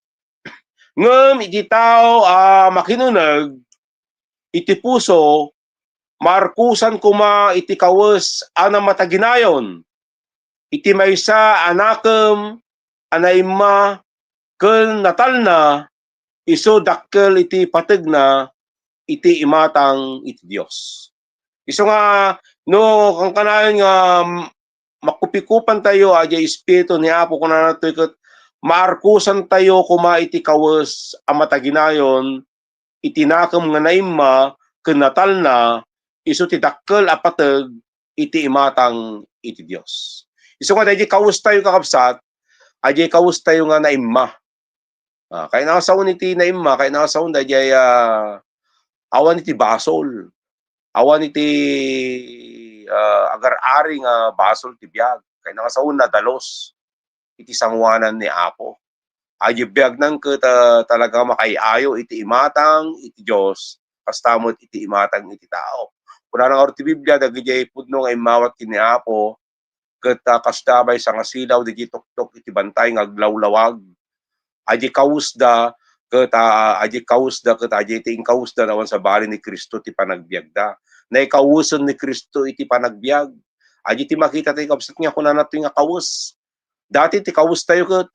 ngem iti tao a makinuneg iti puso, maarkusan koma iti kawes a namataginayon, iti maysa a nakem a naimma ken natalna, isu dakkel iti pategna iti imatang iti Dios. Isu nga, no, kankanayon nga, mm, makupikupan tayo, a diay Espiritu ni Apo, kunana toy ket, maarkusan tayo koma iti kawes a mataginayon, iti nakem nga naimma ken natalna, isu ti dakkel a pateg iti imatang iti Dios. Isu nga, daydi kawes tayo, kakabsat, a diay kawes tayo nga naimma. Ah, kayat nga sawen iti naimma, kayat nga sawen daydiay, ah, awan iti basol. Awan iti, ah, agar-ari nga basol ti biag. Kayat nga sawen nadalus iti sanguanan ni Apo. Ay, biagnan ket, ah, talaga makaay-ayo iti imatang iti Dios, kasta met iti imatang iti tao. Kunana ngarud ti Biblia, dagidiay pudno nga immawat ken ni Apo, ket, ah, kasta maysa nga silaw dagiti tuktok iti bantay nga aglawlawag. Adi kawesda ket, ah, adi kawesda ket adi ti inkawesda awan sabali ni Cristo ti panagbiagda. Naikawesen ni Cristo iti panagbiag. Adi ti makita tayo, kabsat, nga kunana toy nga kawes. Dati ti kawes tayo ket,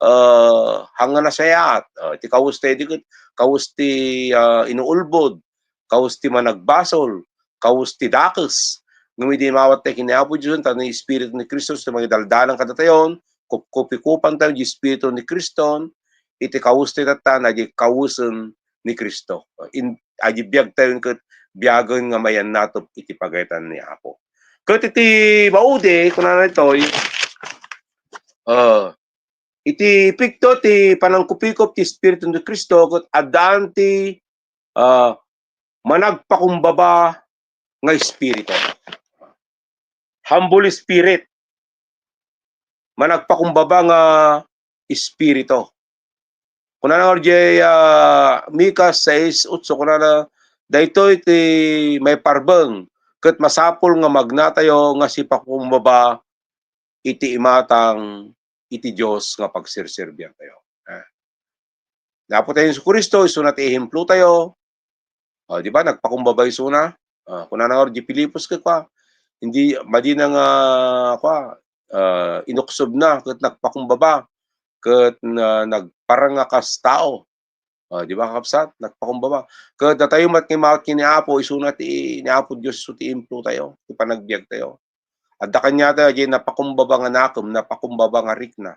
ah, hangna nasayaat. Ah, ti kawes tayo di ket kawes ti, ah, inuulbod, kawes ti managbasol, kawes ti dakes. Ngem idi immawat tayo ken ni Apo Dios, ta ni Espiritu ni Cristo ti mangidaldalan kadatayon, kupkupikupan tayo ti Espiritu ni Cristo, iti kawes tayo tatta, adi kawesen ni Cristo. In, adi biag tayo ket biagen nga mayannatop iti pagayatan ni Apo. Ket iti maudi, kunana ditoy, ah, iti epekto ti panangkupikup ti Espiritu ni Cristo ket addaan ti, ah, managpakumbaba nga espiritu. Humble spirit. Managpakumbaba nga espiritu. Kunana nga diay, ah, Micah sais otso, kunana, daytoy ti maiparbeng, ket masapul nga magnatayo nga sipakumbaba iti imatang iti Dios nga pagserserbiantayo. Ah. Ni Apo tayo Jesu-Cristo, isuna ti ehemplo tayo. Ah, di ba? Nagpakumbaba isuna. Ah, kunana nga di Filipos ket kua, hindi, madina nga, kua, ah, inuksobna ket nagpakumbaba ket na, nagparang nga kas tao. Ah, di ba, kakabsat? Nagpakumbaba. Ket datayo met nga immawat ken ni Apo, isuna ti, ni Apo Dios isu ti ehemplo tayo, ti panagbiag tayo. Adda kaniatayo, diay napakumbaba nga nakem, napakumbaba nga rikna.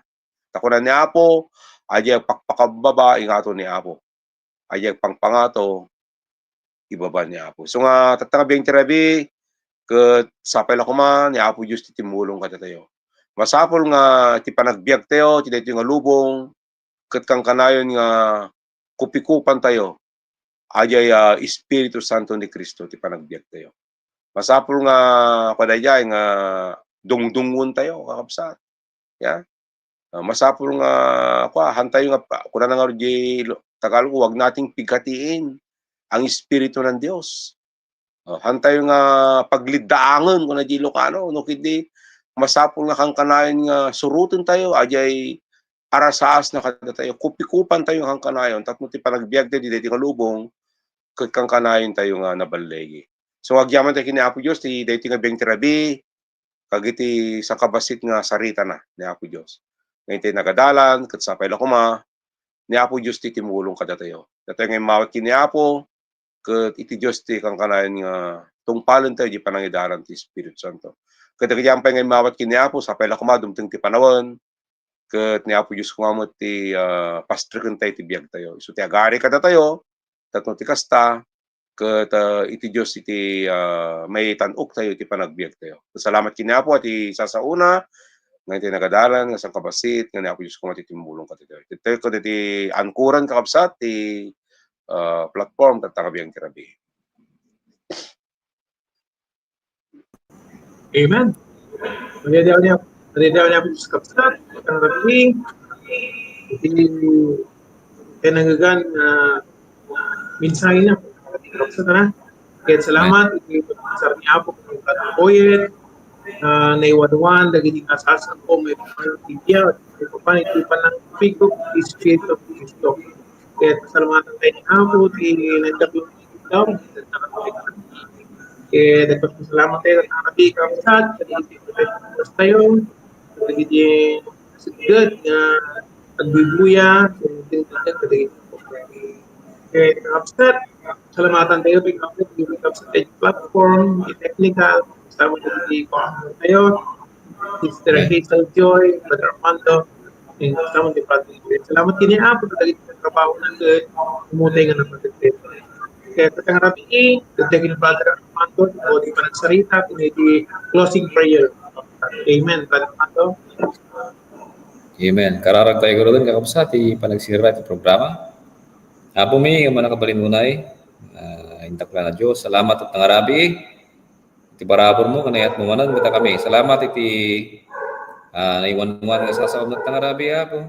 Ta kuna ni Apo, diay agpakpakababa, ingato ni Apo. Diay agpangpangato, ibaba ni Apo. So nga, tatta nga biag ti rabii, ket sapay la koma, ni Apo Dios ti timmulong kadatayo. Masapul nga ti panagbiag tayo, ti daytoy nga lubong, ket kankanayon nga kupikupan tayo, diay, ah, Espiritu Santo ni Cristo ti panagbiag tayo. Masapul nga, kua daydiay, nga dungdungon tayo, kakabsat. Ya? Ah, masapul nga, kua, han tayo nga, pa-, kunana nga di Lo-, Tagalog, "Huwag nating pighatiin ang Espiritu ng Diyos." Ah, han tayo nga pagliddaangen, kuna di Ilocano, no, ket di masapul nga kankanayon nga suroten tayo, diay arasaasna kadatayo, kupikupan tayo kankanayon, tapno ti panagbiag tayo, di daytoy nga lubong, ket kankanayon tayo nga naballigi. So, agyaman tayo ken ni Apo Dios, ti daytoy nga biag ti rabii, kagiti sakabassit nga saritana ni Apo Dios. Nga intay nagadalan, ket sapay la koma, ni Apo Dios ti timmulong kadatayo. Datayo nga immawat ken ni Apo, ket iti Dios ti kankanayon nga tungpalen tayo di panangidalan ti Espiritu Santo. Ket dagiti ampay nga immawat ken ni Apo, sapay la koma, dumteng ti panawen, ket ni Apo Dios koma met ti, ah, pastreken tayo ti biag tayo. Isu ti agari kadatayo, tapno ti kasta, ket, ah, iti Dios iti, ah, maitan-ok tayo iti panagbiag tayo. Salamat ken ni Apo a ti sasaona, nga iti nagadalan, nga sangkabassit, nga ni Apo Dios koma ti timmulong kadatayo. Iti, ket iti Anchor-an, kakabsat, ti, ah, platform, tatta nga biag ti rabii. Amen. Madidiaw niya, madidiaw niya po sa kapsat, ang rabi, iti kinagangan na mensahe niya, kapsat na. Kaya salamat, iti pagpasar niya po, kung katang boyet, uh, naiwanwan, dagiti kasasako, may pagpapalagyan, may pagpapalagyan, iti panang fig of the Spirit of Cristo. Kaya salamatan tayo ni Apo, ti nagdakip daw, ket nagpasalamat tayo iti kapsat, iti tayo, iti sigud nga agbubuya, iti kapsat, salamatan tayo, iti kapsat, iti platform, iti technical, kasama tayo, Sister Hazel Joy, Brother Armando, and kasama ni Brother Joy. Salamat kini, ah, pagkakita ng trabaho ng good. Umutay nga napagkakita. Kaya katang rabi, eh, katang ni Brother Armando, o di pa nagsarita, kung di closing prayer. Amen, Brother Armando. Amen. Kararag tayo, Guru, din, kakabsat, ti panagsirra ti programa. Apo mi, nga manakabalinunay, uh, intakla na Diyos. Salamat at nangarabi. Iti parabur mo, kanayat mo manen, kita kami. Salamat iti, ah, naiwan-wan nga sasaom na tangarabi, Apo.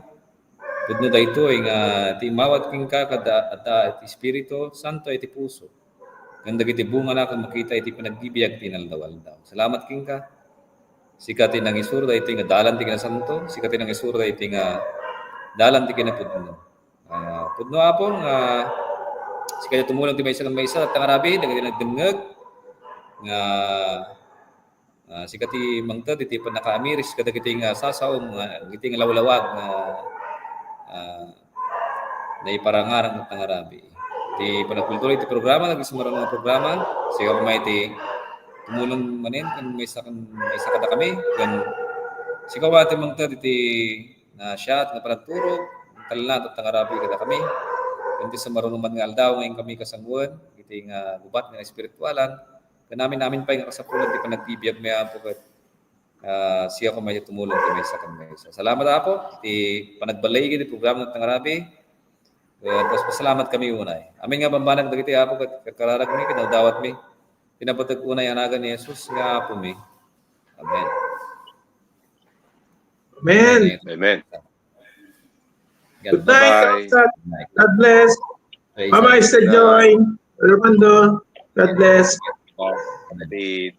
Pudno daytoy nga ti mawat kenka kada adda iti Espiritu Santo iti puso. Ken dagiti bungana ken makita iti panagbibiag ti inaldaw-aldaw. Salamat kenka. Sika ti nangisuro daytoy nga dalan ti kinasanto, sika ti nangisuro daytoy nga dalan ti kinapudno. Ah, pudno, Apo, nga sika ti tumulong ti maysa ken maysa, tangarabi, dagiti nagdengngeg, nga, ah, sika ti mangted iti pannakaamiris kadagiti nga sasaom, nga, dagiti nga lawlawag, nga, ah, naiparangarang, tangarabi. Ti panagkultura iti programa, nagisumaran nga programa, sika koma iti tumulong manen, ken maysa ken maysa kadakami, ken sika koma ti mangted iti na siat nga panagturog, talna, tangarabi kadakami. Ken ti sumaruno man nga aldaw, nga inkami kasangoen, iti nga gubat nga espiritualan, ken amin-amin pay nga kasapulan ti panagbibiag mi, Apo, ket, ah, sika koma iti tumulong ti maysa ken maysa. Salamat, Apo, ti panagbalay iti programa nga tangarabi. Ket pasalamat kami unay. Amin nga bambanag dagiti, Apo, ket kararag mi, ket dawdawat mi. Pinapateg unay anagan ni Jesus nga Apo mi. Amen. Amen. Amen. Good night, Bye. Kapsat. God bless. Bye-bye, Sister Joy. Armando. God bless. Di